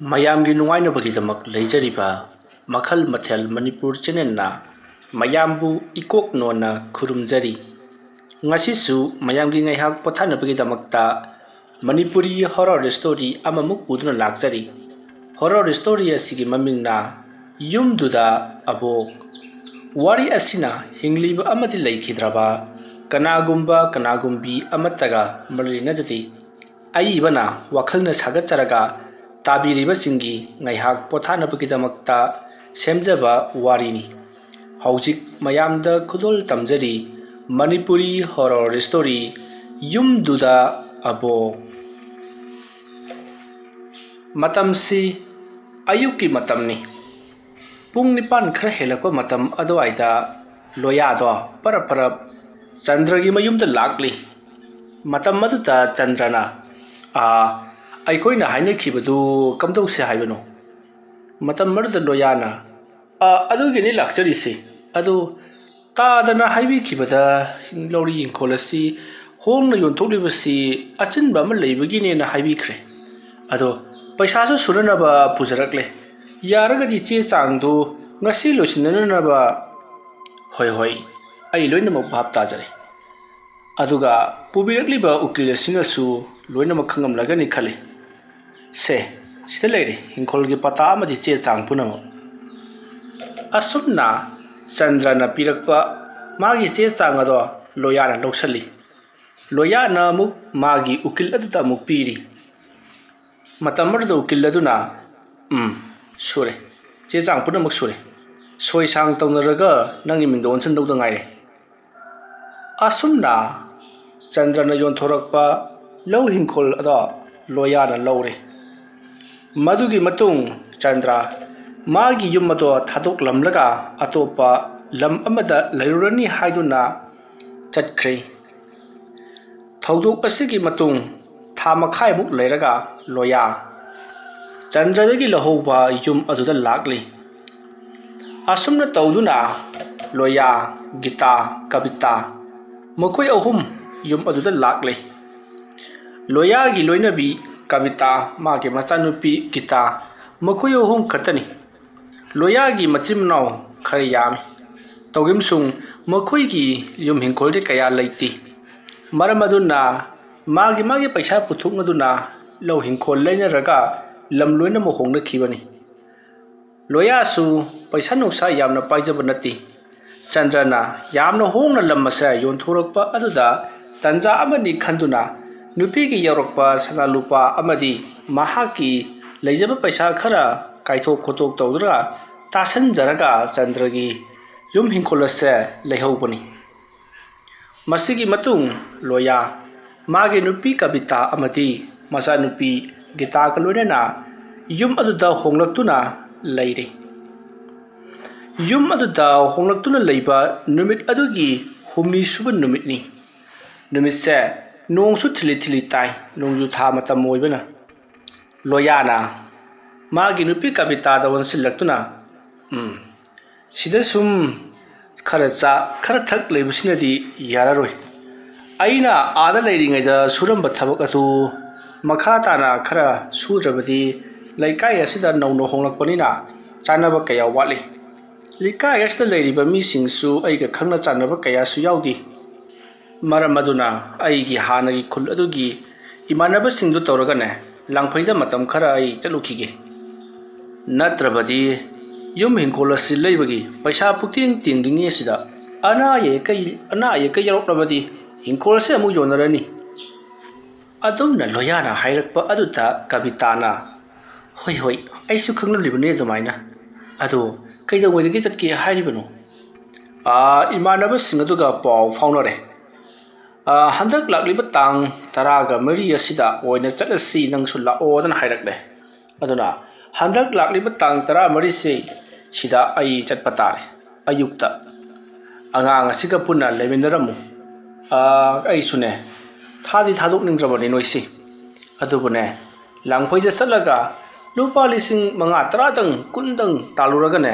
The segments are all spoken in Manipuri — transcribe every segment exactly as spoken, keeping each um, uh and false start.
ꯃꯌꯥꯝꯒꯤ ꯅꯨꯡꯉꯥꯏꯅꯕꯒꯤꯗꯃꯛ ꯂꯩꯖꯔꯤꯕ ꯃꯈꯜ ꯃꯊꯦꯜ ꯃꯅꯤꯄꯨꯔ ꯆꯦꯅꯦꯜꯅ ꯃꯌꯥꯝꯕꯨ ꯏꯀꯣꯛ ꯅꯣꯟꯅ ꯈꯨꯔꯨꯝꯖꯔꯤ꯫ ꯉꯁꯤꯁꯨ ꯃꯌꯥꯝꯒꯤ ꯉꯥꯏꯍꯥꯛ ꯄꯣꯊꯥꯅꯕꯒꯤꯗꯃꯛꯇ ꯃꯅꯤꯄꯨꯔꯤ ꯍꯣꯔꯣꯔ ꯁ꯭ꯇꯣꯔꯤ ꯑꯃꯃꯨꯛ ꯄꯨꯗꯨꯅ ꯂꯥꯛꯆꯔꯤ꯫ ꯍꯣꯔꯣꯔ ꯁ꯭ꯇꯣꯔꯤ ꯑꯁꯤꯒꯤ ꯃꯃꯤꯡꯅ ꯌꯨꯝꯗꯨꯗ ꯑꯕꯣꯛ꯫ ꯋꯥꯔꯤ ꯑꯁꯤꯅ ꯍꯤꯡꯂꯤꯕ ꯑꯃꯗꯤ ꯂꯩꯈꯤꯗ꯭ꯔꯕ ꯀꯅꯥꯒꯨꯝꯕ ꯀꯅꯥꯒꯨꯝꯕꯤ ꯑꯃꯠꯇꯒ ꯃꯔꯤ ꯂꯩꯅꯖꯗꯦ꯫ ꯑꯏꯕꯅ ꯋꯥꯈꯜꯅ ꯁꯥꯒꯠꯆꯔꯒ ꯇꯥꯕꯤꯔꯤꯕꯁꯤꯡꯒꯤ ꯉꯥꯏꯍꯥꯛ ꯄꯣꯊꯥꯅꯕꯒꯤꯗꯃꯛꯇ ꯁꯦꯝꯖꯕ ꯋꯥꯔꯤꯅꯤ꯫ ꯍꯧꯖꯤꯛ ꯃꯌꯥꯝꯗ ꯈꯨꯗꯣꯜ ꯇꯝꯖꯔꯤ ꯃꯅꯤꯄꯨꯔꯤ ꯍꯣꯔꯣꯔ ꯁ꯭ꯇꯣꯔꯤ ꯌꯨꯝꯗꯨꯗ ꯑꯕꯣꯛ꯫ ꯃꯇꯝꯁꯤ ꯑꯌꯨꯛꯀꯤ ꯃꯇꯝꯅꯤ꯫ ꯄꯨꯡ ꯅꯤꯄꯥꯟ ꯈꯔ ꯍꯦꯜꯂꯛꯄ ꯃꯇꯝ ꯑꯗꯨꯋꯥꯏꯗ ꯂꯣꯌꯥꯗꯣ ꯄꯔꯞ ꯄꯔꯞ ꯆꯟꯗ꯭ꯔꯒꯤ ꯃꯌꯨꯝꯗ ꯂꯥꯛꯂꯤ꯫ ꯃꯇꯝ ꯑꯗꯨꯗ ꯆꯟꯗ꯭ꯔꯅ, "ꯑꯥ, ꯑꯩꯈꯣꯏꯅ ꯍꯥꯏꯅꯈꯤꯕꯗꯨ ꯀꯝꯗꯧꯁꯦ ꯍꯥꯏꯕꯅꯣ?" ꯃꯇꯝ ꯑꯗꯨꯗ ꯂꯣꯌꯥꯅ, "ꯑꯥ, ꯑꯗꯨꯒꯤꯅꯤ ꯂꯥꯛꯆꯔꯤꯁꯦ꯫ ꯑꯗꯨ ꯇꯥꯗꯅ ꯍꯥꯏꯕꯤꯈꯤꯕꯗ ꯂꯧꯔꯤ ꯏꯪꯈꯣꯜ ꯑꯁꯤ ꯍꯣꯡꯅ ꯌꯣꯟꯊꯣꯛꯂꯤꯕꯁꯤ ꯑꯆꯤꯟꯕ ꯑꯃ ꯂꯩꯕꯒꯤꯅꯦꯅ ꯍꯥꯏꯕꯤꯈ꯭ꯔꯦ꯫ ꯑꯗꯣ ꯄꯩꯁꯥꯁꯨ ꯁꯨꯅꯅꯕ ꯄꯨꯖꯔꯛꯂꯦ꯫ ꯌꯥꯔꯒꯗꯤ ꯆꯦ ꯆꯥꯡꯗꯨ ꯉꯁꯤ ꯂꯣꯏꯁꯤꯟꯅꯅꯕ꯫" "ꯍꯣꯏ, ꯍꯣꯏ, ꯑꯩ ꯂꯣꯏꯅꯃꯛ ꯚꯥꯞ ꯇꯥꯖꯔꯦ꯫ ꯑꯗꯨꯒ ꯄꯨꯕꯤꯔꯛꯂꯤꯕ ꯎꯀꯤꯜ ꯑꯁꯤꯅꯁꯨ ꯂꯣꯏꯅꯃꯛ ꯈꯪꯉꯝꯂꯒꯅꯤ ꯈꯜꯂꯤ꯫ ꯁꯦ, ꯁꯤꯗ ꯂꯩꯔꯦ ꯏꯪꯈꯣꯜꯒꯤ ꯄꯇꯥ ꯑꯃꯗꯤ ꯆꯦ ꯆꯥꯡ ꯄꯨꯝꯅꯃꯛ꯫" ꯑꯁꯨꯝꯅ ꯆꯟꯗ꯭ꯔꯅ ꯄꯤꯔꯛꯄ ꯃꯥꯒꯤ ꯆꯦ ꯆꯥꯡ ꯑꯗꯣ ꯂꯣꯌꯥꯅ ꯂꯧꯁꯤꯜꯂꯤ꯫ ꯂꯣꯌꯥꯅ ꯑꯃꯨꯛ ꯃꯥꯒꯤ ꯎꯀꯤꯜ ꯑꯗꯨꯗ ꯑꯃꯨꯛ ꯄꯤꯔꯤ꯫ ꯃꯇꯝ ꯑꯗꯨꯗ ꯎꯀꯤꯜ ꯑꯗꯨꯅ, "ꯎꯝ, ꯁꯨꯔꯦ꯫ ꯆꯦ ꯆꯥꯡ ꯄꯨꯝꯅꯃꯛ ꯁꯨꯔꯦ꯫ ꯁꯣꯏ ꯁꯥꯡ ꯇꯧꯅꯔꯒ ꯅꯪꯒꯤ ꯃꯤꯡꯗ ꯑꯣꯟꯁꯤꯟꯗꯧꯗ ꯉꯥꯏꯔꯦ꯫" ꯑꯁꯨꯝꯅ ꯆꯟꯗ꯭ꯔꯅ ꯌꯣꯟꯊꯣꯔꯛꯄ ꯂꯧ ꯏꯪꯈꯣꯜ ꯑꯗꯣ ꯂꯣꯌꯥꯅ ꯂꯧꯔꯦ꯫ ꯃꯗꯨꯒꯤ ꯃꯇꯨꯡ ꯆꯟꯗ꯭ꯔ ꯃꯥꯒꯤ ꯌꯨꯝ ꯑꯗꯣ ꯊꯥꯗꯣꯛꯂꯝꯂꯒ ꯑꯇꯣꯞꯄ ꯂꯝ ꯑꯃꯗ ꯂꯩꯔꯨꯔꯅꯤ ꯍꯥꯏꯗꯨꯅ ꯆꯠꯈ꯭ꯔꯦ꯫ ꯊꯧꯗꯣꯛ ꯑꯁꯤꯒꯤ ꯃꯇꯨꯡ ꯊꯥ ꯃꯈꯥꯏꯃꯨꯛ ꯂꯩꯔꯒ ꯂꯣꯌꯥ ꯆꯟꯗ꯭ꯔꯗꯒꯤ ꯂꯧꯍꯧꯕ ꯌꯨꯝ ꯑꯗꯨꯗ ꯂꯥꯛꯂꯤ꯫ ꯑꯁꯨꯝꯅ ꯇꯧꯗꯨꯅ ꯂꯣꯌꯥ, ꯒꯤꯇꯥ, ꯀꯕꯤꯇꯥ ꯃꯈꯣꯏ ꯑꯍꯨꯝ ꯌꯨꯝ ꯑꯗꯨꯗ ꯂꯥꯛꯂꯤ꯫ ꯂꯣꯌꯥꯒꯤ ꯂꯣꯏꯅꯕꯤ ꯀꯕꯤꯇꯥ, ꯃꯥꯒꯤ ꯃꯆꯥꯅꯨꯄꯤ ꯒꯤꯇꯥ, ꯃꯈꯣꯏ ꯑꯍꯨꯝ ꯈꯛꯇꯅꯤ꯫ ꯂꯣꯌꯥꯒꯤ ꯃꯆꯤꯟ ꯃꯅꯥꯎ ꯈꯔ ꯌꯥꯝꯃꯤ꯫ ꯇꯧꯈꯤꯕꯁꯨꯡ ꯃꯈꯣꯏꯒꯤ ꯌꯨꯝ ꯍꯤꯡꯈꯣꯜꯗꯤ ꯀꯌꯥ ꯂꯩꯇꯦ꯫ ꯃꯔꯝ ꯑꯗꯨꯅ ꯃꯥꯒꯤ ꯃꯥꯒꯤ ꯄꯩꯁꯥ ꯄꯨꯊꯣꯛꯅꯗꯨꯅ ꯂꯧ ꯍꯤꯡꯈꯣꯜ ꯂꯩꯅꯔꯒ ꯂꯝ ꯂꯣꯏꯅꯃꯛ ꯍꯣꯡꯅꯈꯤꯕꯅꯤ꯫ ꯂꯣꯌꯥꯁꯨ ꯄꯩꯁꯥ ꯅꯨꯡꯁꯥ ꯌꯥꯝꯅ ꯄꯥꯏꯖꯕ ꯅꯠꯇꯦ꯫ ꯆꯟꯗ꯭ꯔꯅ ꯌꯥꯝꯅ ꯍꯣꯡꯅ ꯂꯝ ꯑꯁꯦ ꯌꯣꯟꯊꯣꯔꯛꯄ ꯑꯗꯨꯗ ꯇꯟꯖꯥ ꯑꯃꯅꯤ ꯈꯟꯗꯨꯅ ꯅꯨꯄꯤꯒꯤ ꯌꯧꯔꯛꯄ ꯁꯅꯥ ꯂꯨꯄꯥ ꯑꯃꯗꯤ ꯃꯍꯥꯛꯀꯤ ꯂꯩꯖꯕ ꯄꯩꯁꯥ ꯈꯔ ꯀꯥꯏꯊꯣꯛ ꯈꯣꯠꯇꯣꯛ ꯇꯧꯗꯨꯅ ꯇꯥꯁꯟꯖꯔꯒ ꯆꯟꯗ꯭ꯔꯒꯤ ꯌꯨꯝ ꯍꯤꯡꯈꯣꯜ ꯑꯁꯦ ꯂꯩꯍꯧꯕꯅꯤ꯫ ꯃꯁꯤꯒꯤ ꯃꯇꯨꯡ ꯂꯣꯌꯥ ꯃꯥꯒꯤ ꯅꯨꯄꯤ ꯀꯕꯤꯇꯥ ꯑꯃꯗꯤ ꯃꯆꯥꯅꯨꯄꯤ ꯒꯤꯇꯥꯒ ꯂꯣꯏꯅꯅ ꯌꯨꯝ ꯑꯗꯨꯗ ꯍꯣꯡꯂꯛꯇꯨꯅ ꯂꯩꯔꯤ꯫ ꯌꯨꯝ ꯑꯗꯨꯗ ꯍꯣꯡꯂꯛꯇꯨꯅ ꯂꯩꯕ ꯅꯨꯃꯤꯠ ꯑꯗꯨꯒꯤ ꯍꯨꯝꯅꯤ ꯁꯨꯕ ꯅꯨꯃꯤꯠꯅꯤ꯫ ꯅꯨꯃꯤꯠꯁꯦ ꯅꯣꯡꯁꯨ ꯊꯤꯂꯤ ꯊꯤꯂꯤ ꯇꯥꯏ, ꯅꯣꯡꯖꯨ ꯊꯥ ꯃꯇꯝ ꯑꯣꯏꯕꯅ꯫ ꯂꯣꯌꯥꯅ ꯃꯥꯒꯤ ꯅꯨꯄꯤ ꯀꯕꯤꯇꯥꯗ ꯑꯣꯟꯁꯤꯜꯂꯛꯇꯨꯅ, "ꯎꯝ, ꯁꯤꯗ ꯁꯨꯝ ꯈꯔ ꯆꯥ, ꯈꯔ ꯊꯛ ꯂꯩꯕꯁꯤꯅꯗꯤ ꯌꯥꯔꯔꯣꯏ꯫ ꯑꯩꯅ ꯑꯥꯗ ꯂꯩꯔꯤꯉꯩꯗ ꯁꯨꯔꯝꯕ ꯊꯕꯛ ꯑꯗꯨ ꯃꯈꯥ ꯇꯥꯅ ꯈꯔ ꯁꯨꯗ꯭ꯔꯕꯗꯤ ꯂꯩꯀꯥꯏ ꯑꯁꯤꯗ ꯅꯧꯅ ꯍꯣꯡꯂꯛꯄꯅꯤꯅ ꯆꯥꯅꯕ ꯀꯌꯥ ꯋꯥꯠꯂꯤ꯫ ꯂꯩꯀꯥꯏ ꯑꯁꯤꯗ ꯂꯩꯔꯤꯕ ꯃꯤꯁꯤꯡꯁꯨ ꯑꯩꯒ ꯈꯪꯅ ꯆꯥꯟꯅꯕ ꯀꯌꯥꯁꯨ ꯌꯥꯎꯗꯦ꯫ ꯃꯔꯝ ꯑꯗꯨꯅ ꯑꯩꯒꯤ ꯍꯥꯟꯅꯒꯤ ꯈꯨꯜ ꯑꯗꯨꯒꯤ ꯏꯃꯥꯟꯅꯕꯁꯤꯡꯗꯨ ꯇꯧꯔꯒꯅꯦ, ꯂꯥꯡꯐꯩꯗ ꯃꯇꯝ ꯈꯔ ꯑꯩ ꯆꯠꯂꯨꯈꯤꯒꯦ꯫ ꯅꯠꯇ꯭ꯔꯕꯗꯤ ꯌꯨꯝ ꯍꯤꯡꯈꯣꯜ ꯑꯁꯤ ꯂꯩꯕꯒꯤ ꯄꯩꯁꯥ ꯄꯨꯛꯇꯦꯡ ꯇꯦꯡꯗ꯭ꯔꯤꯉꯩ ꯑꯁꯤꯗ ꯑꯅꯥ ꯑꯌꯦꯛꯀ, ꯑꯅꯥ ꯑꯌꯦꯛꯀ ꯌꯥꯎꯔꯛꯂꯕꯗꯤ ꯍꯤꯡꯈꯣꯜ ꯑꯁꯤ ꯑꯃꯨꯛ ꯌꯣꯟꯅꯔꯅꯤ꯫" ꯑꯗꯨꯝꯅ ꯂꯣꯌꯥꯅ ꯍꯥꯏꯔꯛꯄ ꯑꯗꯨꯗ ꯀꯕꯤꯇꯥꯅ, "ꯍꯣꯏ, ꯍꯣꯏ, ꯑꯩꯁꯨ ꯈꯪꯂꯝꯂꯤꯕꯅꯤ ꯑꯗꯨꯃꯥꯏꯅ꯫ ꯑꯗꯣ ꯀꯩꯗꯧꯉꯩꯗꯒꯤ ꯆꯠꯀꯦ ꯍꯥꯏꯔꯤꯕꯅꯣ?" "ꯑꯥ, ꯏꯃꯥꯟꯅꯕꯁꯤꯡ ꯑꯗꯨꯒ ꯄꯥꯎ ꯐꯥꯎꯅꯔꯦ꯫ ꯑꯥ, ꯍꯟꯗꯛ ꯂꯥꯛꯂꯤꯕ ꯇꯥꯡ ꯇꯔꯥꯒ ꯃꯔꯤ ꯑꯁꯤꯗ ꯑꯣꯏꯅ ꯆꯠꯂꯁꯤ, ꯅꯪꯁꯨ ꯂꯥꯛꯑꯣꯗꯅ ꯍꯥꯏꯔꯛꯂꯦ꯫ ꯑꯗꯨꯅ ꯍꯟꯗꯛ ꯂꯥꯛꯂꯤꯕ ꯇꯥꯡ ꯇꯔꯥꯃꯔꯤꯁꯤ ꯁꯤꯗ ꯑꯩ ꯆꯠꯄ ꯇꯥꯔꯦ꯫ ꯑꯌꯨꯛꯇ ꯑꯉꯥꯡ ꯑꯁꯤꯒ ꯄꯨꯟꯅ ꯂꯩꯃꯤꯟꯅꯔꯝꯃꯨ꯫ ꯑꯥ, ꯑꯩꯁꯨꯅꯦ, ꯊꯥꯗꯤ ꯊꯥꯗꯣꯛꯅꯤꯡꯗ꯭ꯔꯕꯅꯤ ꯅꯣꯏꯁꯤ꯫ ꯑꯗꯨꯕꯨꯅꯦ, ꯂꯥꯡꯐꯩꯗ ꯆꯠꯂꯒ ꯂꯨꯄꯥ ꯂꯤꯁꯤꯡ ꯃꯉꯥ, ꯇꯔꯥꯗꯪ, ꯀꯨꯟꯗꯪ ꯇꯥꯜꯂꯨꯔꯒꯅꯦ,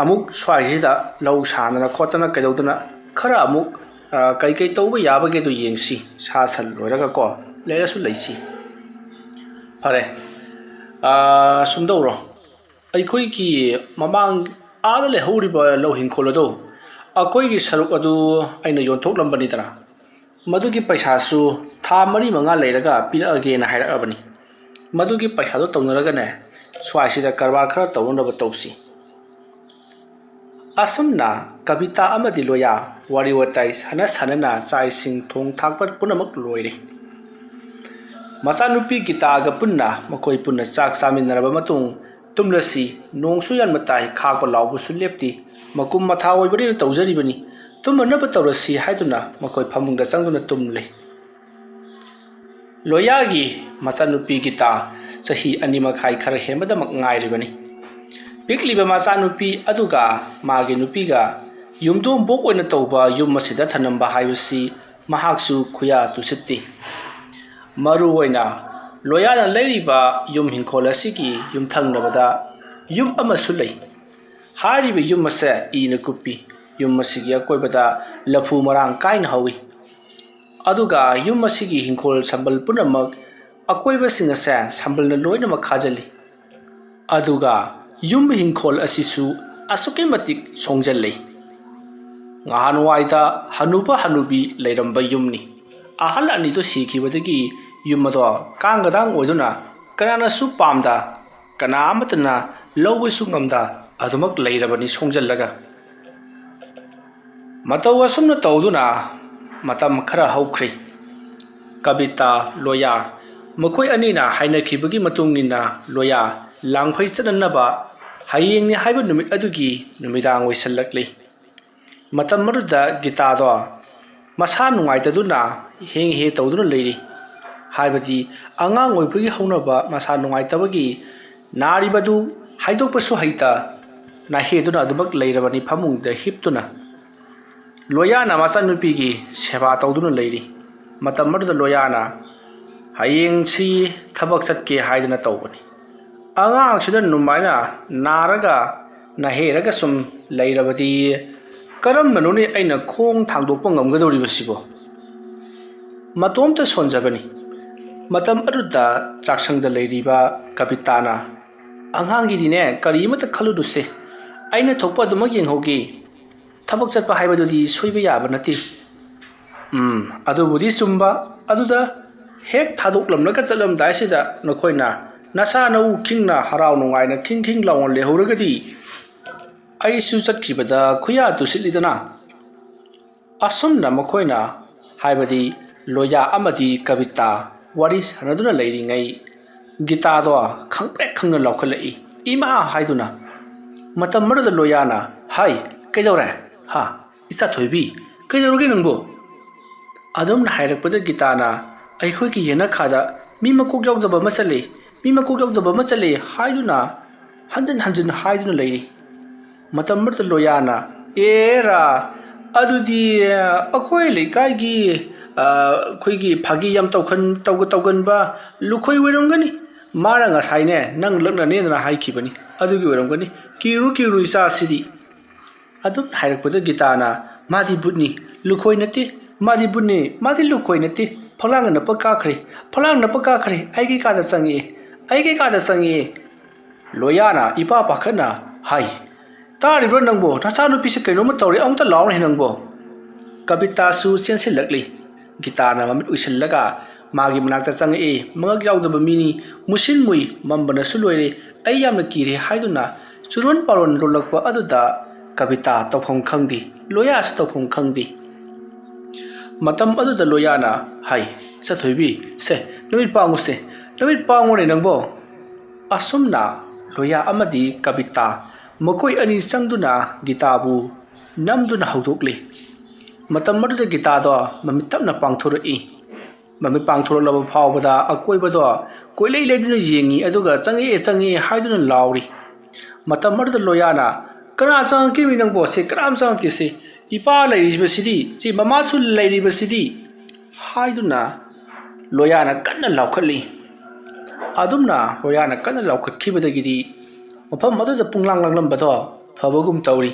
ꯑꯃꯨꯛ ꯁ꯭ꯋꯥꯏꯁꯤꯗ ꯂꯧ ꯁꯥꯗꯅ ꯈꯣꯠꯇꯅ ꯀꯩꯗꯧꯗꯅ ꯈꯔ ꯑꯃꯨꯛ, ꯑ, ꯀꯩꯀꯩ ꯇꯧꯕ ꯌꯥꯕꯒꯦꯗꯣ ꯌꯦꯡꯁꯤ꯫ ꯁꯥ ꯁꯟ ꯂꯣꯏꯔꯒꯀꯣ, ꯂꯩꯔꯁꯨ ꯂꯩꯁꯤ꯫" ꯐꯔꯦ, ꯑꯥ, ꯁꯨꯝꯗꯧꯔꯣ, ꯑꯩꯈꯣꯏꯒꯤ ꯃꯃꯥꯡ ꯑꯥꯗ ꯂꯩꯍꯧꯔꯤꯕ ꯂꯧ ꯍꯤꯡꯈꯣꯜ ꯑꯗꯨ, ꯑꯩꯈꯣꯏꯒꯤ ꯁꯔꯨꯛ ꯑꯗꯨ ꯑꯩꯅ ꯌꯣꯟꯊꯣꯛꯂꯝꯕꯅꯤꯗꯅ, ꯃꯗꯨꯒꯤ ꯄꯩꯁꯥꯁꯨ ꯊꯥ ꯃꯔꯤ ꯃꯉꯥ ꯂꯩꯔꯒ ꯄꯤꯔꯛꯑꯒꯦꯅ ꯍꯥꯏꯔꯛꯑꯕꯅꯤ꯫ ꯃꯗꯨꯒꯤ ꯄꯩꯁꯥꯗꯣ ꯇꯧꯅꯔꯒꯅꯦ, ꯁ꯭ꯋꯥꯏꯁꯤꯗ ꯀꯔꯕꯥꯔ ꯈꯔ ꯇꯧꯅꯅꯕ ꯇꯧꯁꯤ꯫ ꯑꯁꯨꯝꯅ ꯀꯕꯤꯇꯥ ꯑꯃꯗꯤ ꯂꯣꯌꯥ ꯋꯥꯔꯤ ꯋꯥꯇꯥꯏ ꯁꯥꯟꯅ ꯁꯥꯟꯅꯅ ꯆꯥꯛ ꯏꯁꯤꯡ ꯊꯣꯡ ꯊꯥꯛꯄ ꯄꯨꯝꯅꯃꯛ ꯂꯣꯏꯔꯦ꯫ ꯃꯆꯥꯅꯨꯄꯤ ꯒꯤꯇꯥꯒ ꯄꯨꯟꯅ ꯃꯈꯣꯏ ꯄꯨꯟꯅ ꯆꯥꯛ ꯆꯥꯃꯤꯟꯅꯔꯕ ꯃꯇꯨꯡ, "ꯇꯨꯝꯂꯁꯤ, ꯅꯣꯡꯁꯨ ꯌꯥꯝꯅ ꯇꯥꯏ, ꯈꯥꯛꯄ ꯂꯥꯎꯕꯁꯨ ꯂꯦꯞꯇꯦ, ꯃꯀꯨꯝ ꯃꯊꯥ ꯑꯣꯏꯕꯅꯤꯅ ꯇꯧꯖꯔꯤꯕꯅꯤ, ꯇꯨꯝꯃꯅꯕ ꯇꯧꯔꯁꯤ" ꯍꯥꯏꯗꯨꯅ ꯃꯈꯣꯏ ꯐꯃꯨꯡꯗ ꯆꯪꯗꯨꯅ ꯇꯨꯝꯂꯦ꯫ ꯂꯣꯌꯥꯒꯤ ꯃꯆꯥꯅꯨꯄꯤ ꯒꯤꯇꯥ ꯆꯍꯤ ꯑꯅꯤ ꯃꯈꯥꯏ ꯈꯔ ꯍꯦꯟꯕꯗꯃꯛ ꯉꯥꯏꯔꯤꯕꯅꯤ꯫ ꯄꯤꯛꯂꯤꯕ ꯃꯆꯥꯅꯨꯄꯤ ꯑꯗꯨꯒ ꯃꯥꯒꯤ ꯅꯨꯄꯤꯒ ꯌꯨꯝꯊꯣꯡꯕꯣꯛ ꯑꯣꯏꯅ ꯇꯧꯕ ꯌꯨꯝ ꯑꯁꯤꯗ ꯊꯅꯝꯕ ꯍꯥꯏꯕꯁꯤ ꯃꯍꯥꯛꯁꯨ ꯈꯨꯌꯥ ꯇꯨꯁꯤꯠꯇꯦ꯫ ꯃꯔꯨ ꯑꯣꯏꯅ ꯂꯣꯌꯥꯅ ꯂꯩꯔꯤꯕ ꯌꯨꯝ ꯍꯤꯡꯈꯣꯜ ꯑꯁꯤꯒꯤ ꯌꯨꯝꯊꯪꯅꯕꯗ ꯌꯨꯝ ꯑꯃꯁꯨ ꯂꯩ꯫ ꯍꯥꯏꯔꯤꯕ ꯌꯨꯝ ꯑꯁꯦ ꯏꯅ ꯀꯨꯞꯄꯤ꯫ ꯌꯨꯝ ꯑꯁꯤꯒꯤ ꯑꯀꯣꯏꯕꯗ ꯂꯐꯨ ꯃꯔꯥꯡ ꯀꯥꯏꯅ ꯍꯧꯏ꯫ ꯑꯗꯨꯒ ꯌꯨꯝ ꯑꯁꯤꯒꯤ ꯍꯤꯡꯈꯣꯜ ꯁꯝꯕꯜ ꯄꯨꯝꯅꯃꯛ, ꯑꯀꯣꯏꯕꯁꯤꯡ ꯑꯁꯦ ꯁꯝꯕꯜꯅ ꯂꯣꯏꯅꯃꯛ ꯈꯥꯖꯤꯜꯂꯤ꯫ ꯑꯗꯨꯒ ꯌꯨꯝ ꯍꯤꯡꯈꯣꯜ ꯑꯁꯤꯁꯨ ꯑꯁꯨꯛꯀꯤ ꯃꯇꯤꯛ ꯁꯣꯡꯖꯜꯂꯤ꯫ ꯉꯍꯥꯟꯋꯥꯏꯗ ꯍꯅꯨꯕ ꯍꯅꯨꯕꯤ ꯂꯩꯔꯝꯕ ꯌꯨꯝꯅꯤ꯫ ꯑꯍꯜ ꯑꯅꯤꯗꯨ ꯁꯤꯈꯤꯕꯗꯒꯤ ꯌꯨꯝ ꯑꯗꯣ ꯀꯥꯡꯒꯗꯥꯡ ꯑꯣꯏꯗꯨꯅ ꯀꯅꯥꯅꯁꯨ ꯄꯥꯝꯗ, ꯀꯅꯥ ꯑꯃꯠꯇꯅ ꯂꯧꯕꯁꯨ ꯉꯝꯗ ꯑꯗꯨꯃꯛ ꯂꯩꯔꯕꯅꯤ ꯁꯣꯡꯖꯜꯂꯒ꯫ ꯃꯇꯧ ꯑꯁꯨꯝꯅ ꯇꯧꯗꯨꯅ ꯃꯇꯝ ꯈꯔ ꯍꯧꯈ꯭ꯔꯦ꯫ ꯀꯕꯤꯇꯥ, ꯂꯣꯌꯥ ꯃꯈꯣꯏ ꯑꯅꯤꯅ ꯍꯥꯏꯅꯈꯤꯕꯒꯤ ꯃꯇꯨꯡ ꯏꯟꯅ ꯂꯣꯌꯥ ꯂꯥꯡꯐꯩ ꯆꯠꯅꯅꯕ ꯍꯌꯦꯡꯅꯤ ꯍꯥꯏꯕ ꯅꯨꯃꯤꯠ ꯑꯗꯨꯒꯤ ꯅꯨꯃꯤꯗꯥꯡ ꯑꯣꯏꯁꯜꯂꯛꯂꯤ꯫ ꯃꯇꯝ ꯑꯗꯨꯗ ꯒꯤꯇꯥꯗꯣ ꯃꯁꯥ ꯅꯨꯡꯉꯥꯏꯇꯗꯨꯅ ꯍꯦꯡ ꯍꯦ ꯇꯧꯗꯨꯅ ꯂꯩꯔꯤ꯫ ꯍꯥꯏꯕꯗꯤ ꯑꯉꯥꯡ ꯑꯣꯏꯕꯒꯤ ꯍꯧꯅꯕ ꯃꯁꯥ ꯅꯨꯡꯉꯥꯏꯇꯕꯒꯤ ꯅꯥꯔꯤꯕꯗꯨ ꯍꯥꯏꯗꯣꯛꯄꯁꯨ ꯍꯩꯇ ꯅꯥꯍꯦꯗꯨꯅ ꯑꯗꯨꯃꯛ ꯂꯩꯔꯕꯅꯤ ꯐꯃꯨꯡꯗ ꯍꯤꯞꯇꯨꯅ꯫ ꯂꯣꯌꯥꯅ ꯃꯆꯥꯅꯨꯄꯤꯒꯤ ꯁꯦꯕꯥ ꯇꯧꯗꯨꯅ ꯂꯩꯔꯤ꯫ ꯃꯇꯝ ꯑꯗꯨꯗ ꯂꯣꯌꯥꯅ, "ꯍꯌꯦꯡꯁꯤ ꯊꯕꯛ ꯆꯠꯀꯦ ꯍꯥꯏꯗꯅ ꯇꯧꯕꯅꯤ꯫ ꯑꯉꯥꯡꯁꯤꯗ ꯅꯨꯃꯥꯏꯅ ꯅꯥꯔꯒ ꯅꯥꯍꯦꯔꯒ ꯁꯨꯝ ꯂꯩꯔꯕꯗꯤ ꯀꯔꯝꯕꯅꯣꯅꯦ ꯑꯩꯅ ꯈꯣꯡ ꯊꯥꯡꯗꯣꯛꯄ ꯉꯝꯒꯗꯧꯔꯤꯕꯁꯤꯕꯣ? ꯃꯇꯣꯝꯇ ꯁꯣꯟꯖꯕꯅꯤ꯫ ꯃꯇꯝ ꯑꯗꯨꯗ ꯆꯥꯛꯁꯪꯗ ꯂꯩꯔꯤꯕ ꯀꯕꯤꯇꯥꯅ, "ꯑꯉꯥꯡꯒꯤꯗꯤꯅꯦ, ꯀꯔꯤ ꯑꯃꯠꯇ ꯈꯜꯂꯨꯅꯨꯁꯦ, ꯑꯩꯅ ꯊꯣꯛꯄ ꯑꯗꯨꯃꯛ ꯌꯦꯡꯍꯧꯒꯦ꯫ ꯊꯕꯛ ꯆꯠꯄ ꯍꯥꯏꯕꯗꯨꯗꯤ ꯁꯣꯏꯕ ꯌꯥꯕ ꯅꯠꯇꯦ꯫" "ꯎꯝ, ꯑꯗꯨꯕꯨꯗꯤ ꯆꯨꯝꯕ꯫ ꯑꯗꯨꯗ ꯍꯦꯛ ꯊꯥꯗꯣꯛꯂꯝꯂꯒ ꯆꯠꯂꯝꯗꯥꯏꯁꯤꯗ ꯅꯈꯣꯏꯅ ꯅꯁꯥ ꯅꯎ ꯈꯤꯡꯅ ꯍꯔꯥꯎ ꯅꯨꯡꯉꯥꯏꯅ ꯈꯤꯡ ꯈꯤꯡ ꯂꯥꯎꯅ ꯂꯩꯍꯧꯔꯒꯗꯤ ꯑꯩꯁꯨ ꯆꯠꯈꯤꯕꯗ ꯈꯨꯌꯥ ꯇꯨꯁꯤꯠꯂꯤꯗꯅ꯫" ꯑꯁꯨꯝꯅ ꯃꯈꯣꯏꯅ, ꯍꯥꯏꯕꯗꯤ ꯂꯣꯌꯥ ꯑꯃꯗꯤ ꯀꯕꯤꯇꯥ, ꯋꯥꯔꯤ ꯁꯥꯟꯅꯗꯨꯅ ꯂꯩꯔꯤꯉꯩ, ꯒꯤꯇꯥꯗꯣ ꯈꯪꯄ꯭ꯔꯦꯛ ꯈꯪꯅ ꯂꯥꯎꯈꯠꯂꯛꯏ, "ꯏꯃꯥ!" ꯍꯥꯏꯗꯨꯅ꯫ ꯃꯇꯝ ꯑꯗꯨꯗ ꯂꯣꯌꯥꯅ, "ꯍꯥꯏ, ꯀꯩꯗꯧꯔꯦ? ꯍꯥ? ꯏꯆꯥ ꯊꯣꯏꯕꯤ, ꯀꯩꯗꯧꯔꯒꯦ ꯅꯪꯕꯨ?" ꯑꯗꯨꯝꯅ ꯍꯥꯏꯔꯛꯄꯗ ꯒꯤꯇꯥꯅ, "ꯑꯩꯈꯣꯏꯒꯤ ꯌꯦꯅꯈꯥꯗ ꯃꯤ ꯃꯀꯣꯛ ꯌꯥꯎꯗꯕ ꯑꯃ ꯆꯠꯂꯤ, ꯃꯤ ꯃꯀꯣꯛ ꯌꯥꯎꯗꯕ ꯑꯃ ꯆꯠꯂꯤ" ꯍꯥꯏꯗꯨꯅ ꯍꯟꯖꯤꯟ ꯍꯟꯖꯤꯟ ꯍꯥꯏꯗꯨꯅ ꯂꯩꯔꯤ꯫ ꯃꯇꯝ ꯑꯃꯗ ꯂꯣꯌꯥꯅ, "ꯑꯦꯔꯥ, ꯑꯗꯨꯗꯤ ꯑꯩꯈꯣꯏ ꯂꯩꯀꯥꯏꯒꯤ, ꯑ, ꯑꯩꯈꯣꯏꯒꯤ ꯐꯥꯒꯤ ꯌꯥꯝ ꯇꯧꯈꯟ-, ꯇꯧꯒ-, ꯇꯧꯒꯟꯕ ꯂꯨꯈꯣꯏ ꯑꯣꯏꯔꯝꯒꯅꯤ꯫ ꯃꯥꯅ ꯉꯁꯥꯏꯅꯦ ꯅꯪ ꯂꯛꯅꯅꯦꯗꯅ ꯍꯥꯏꯈꯤꯕꯅꯤ꯫ ꯑꯗꯨꯒꯤ ꯑꯣꯏꯔꯝꯒꯅꯤ꯫ ꯀꯤꯔꯨ ꯀꯤꯔꯨ ꯏꯆꯥꯁꯤꯗꯤ꯫" ꯑꯗꯨꯝ ꯍꯥꯏꯔꯛꯄꯗ ꯒꯤꯇꯥꯅ, "ꯃꯥꯗꯤ ꯕꯨꯠꯅꯤ, ꯂꯨꯈꯣꯏ ꯅꯠꯇꯦ꯫ ꯃꯥꯗꯤ ꯕꯨꯠꯅꯤ, ꯃꯥꯗꯤ ꯂꯨꯈꯣꯏ ꯅꯠꯇꯦ꯫ ꯐꯛꯂꯥꯡ ꯅꯞꯄ ꯀꯥꯈ꯭ꯔꯦ, ꯐꯛꯂꯥꯡ ꯅꯞꯄ ꯀꯥꯈ꯭ꯔꯦ꯫ ꯑꯩꯒꯤ ꯀꯥꯗ ꯆꯪꯉꯛꯑꯦ, ꯑꯩꯒꯤ ꯀꯥꯗ ꯆꯪꯉꯛꯑꯦ꯫" ꯂꯣꯌꯥꯅ ꯏꯄꯥ ꯄꯥꯈꯠꯅ ꯍꯥꯏ, "ꯇꯥꯔꯤꯕ꯭ꯔꯣ ꯅꯪꯕꯣ? ꯅꯆꯥꯅꯨꯄꯤꯁꯦ ꯀꯩꯅꯣꯝꯃ ꯇꯧꯔꯦ, ꯑꯃꯨꯛꯇ ꯂꯥꯎꯅꯦ ꯅꯪꯕꯣ꯫" ꯀꯕꯤꯇꯥꯁꯨ ꯆꯦꯟꯁꯤꯜꯂꯛꯂꯤ꯫ ꯒꯤꯇꯥꯅ ꯃꯃꯤꯠ ꯎꯏꯁꯤꯜꯂꯒ ꯃꯥꯒꯤ ꯃꯅꯥꯛꯇ ꯆꯪꯉꯛꯏ꯫ ꯃꯉꯛ ꯌꯥꯎꯗꯕ ꯃꯤꯅꯤ, ꯃꯨꯁꯤꯟ ꯃꯨꯏ, ꯃꯝꯕꯅꯁꯨ ꯂꯣꯏꯔꯦ꯫ "ꯑꯩ ꯌꯥꯝꯅ ꯀꯤꯔꯦ" ꯍꯥꯏꯗꯨꯅ ꯆꯨꯔꯣꯟ ꯄꯥꯔꯣꯟ ꯂꯣꯜꯂꯛꯄ ꯑꯗꯨꯗ ꯀꯕꯤꯇꯥ ꯇꯧꯐꯝ ꯈꯪꯗꯦ, ꯂꯣꯌꯥꯁꯨ ꯇꯧꯐꯝ ꯈꯪꯗꯦ꯫ ꯃꯇꯝ ꯑꯗꯨꯗ ꯂꯣꯌꯥꯅ ꯍꯥꯏ, "ꯏꯆꯥꯊꯣꯏꯕꯤ, ꯁꯦ, ꯅꯃꯤꯠ ꯄꯥꯡꯉꯨꯁꯦ, ꯅꯃꯤꯠ ꯄꯥꯡꯉꯨꯅꯦ ꯅꯪꯕꯣ꯫" ꯑꯁꯨꯝꯅ ꯂꯣꯌꯥ ꯑꯃꯗꯤ ꯀꯕꯤꯇꯥ ꯃꯈꯣꯏ ꯑꯅꯤ ꯆꯪꯗꯨꯅ ꯒꯤꯇꯥꯕꯨ ꯅꯝꯗꯨꯅ ꯍꯧꯗꯣꯛꯂꯤ꯫ ꯃꯇꯝ ꯑꯗꯨꯗ ꯒꯤꯇꯥꯗꯣ ꯃꯃꯤꯠ ꯇꯞꯅ ꯄꯥꯡꯊꯣꯔꯛꯏ꯫ ꯃꯃꯤꯠ ꯄꯥꯡꯊꯣꯔꯛꯂꯕ ꯐꯥꯎꯕꯗ ꯑꯀꯣꯏꯕꯗꯣ ꯀꯣꯏꯂꯩ ꯂꯩꯗꯨꯅ ꯌꯦꯡꯉꯤ, ꯑꯗꯨꯒ "ꯆꯪꯉꯛꯑꯦ, ꯆꯪꯉꯛꯑꯦ" ꯍꯥꯏꯗꯨꯅ ꯂꯥꯎꯔꯤ꯫ ꯃꯇꯝ ꯑꯗꯨꯗ ꯂꯣꯌꯥꯅ, "ꯀꯅꯥ ꯆꯪꯉꯛꯈꯤꯕꯅꯤ ꯅꯪꯕꯣ? ꯁꯤ ꯀꯅꯥꯝ ꯆꯪꯉꯛꯇꯦ ꯁꯤ꯫ ꯏꯄꯥ ꯂꯩꯔꯤꯕꯁꯤꯗꯤ, ꯁꯤ ꯃꯃꯥꯁꯨ ꯂꯩꯔꯤꯕꯁꯤꯗꯤ" ꯍꯥꯏꯗꯨꯅ ꯂꯣꯌꯥꯅ ꯀꯟꯅ ꯂꯥꯎꯈꯠꯂꯤ꯫ ꯑꯗꯨꯝꯅ ꯂꯣꯌꯥꯅ ꯀꯟꯅ ꯂꯥꯎꯈꯠꯈꯤꯕꯗꯒꯤꯗꯤ ꯃꯐꯝ ꯑꯗꯨꯗ ꯄꯨꯡꯂꯥꯡ ꯂꯥꯡꯂꯝꯕꯗꯣ ꯐꯕꯒꯨꯝ ꯇꯧꯔꯤ꯫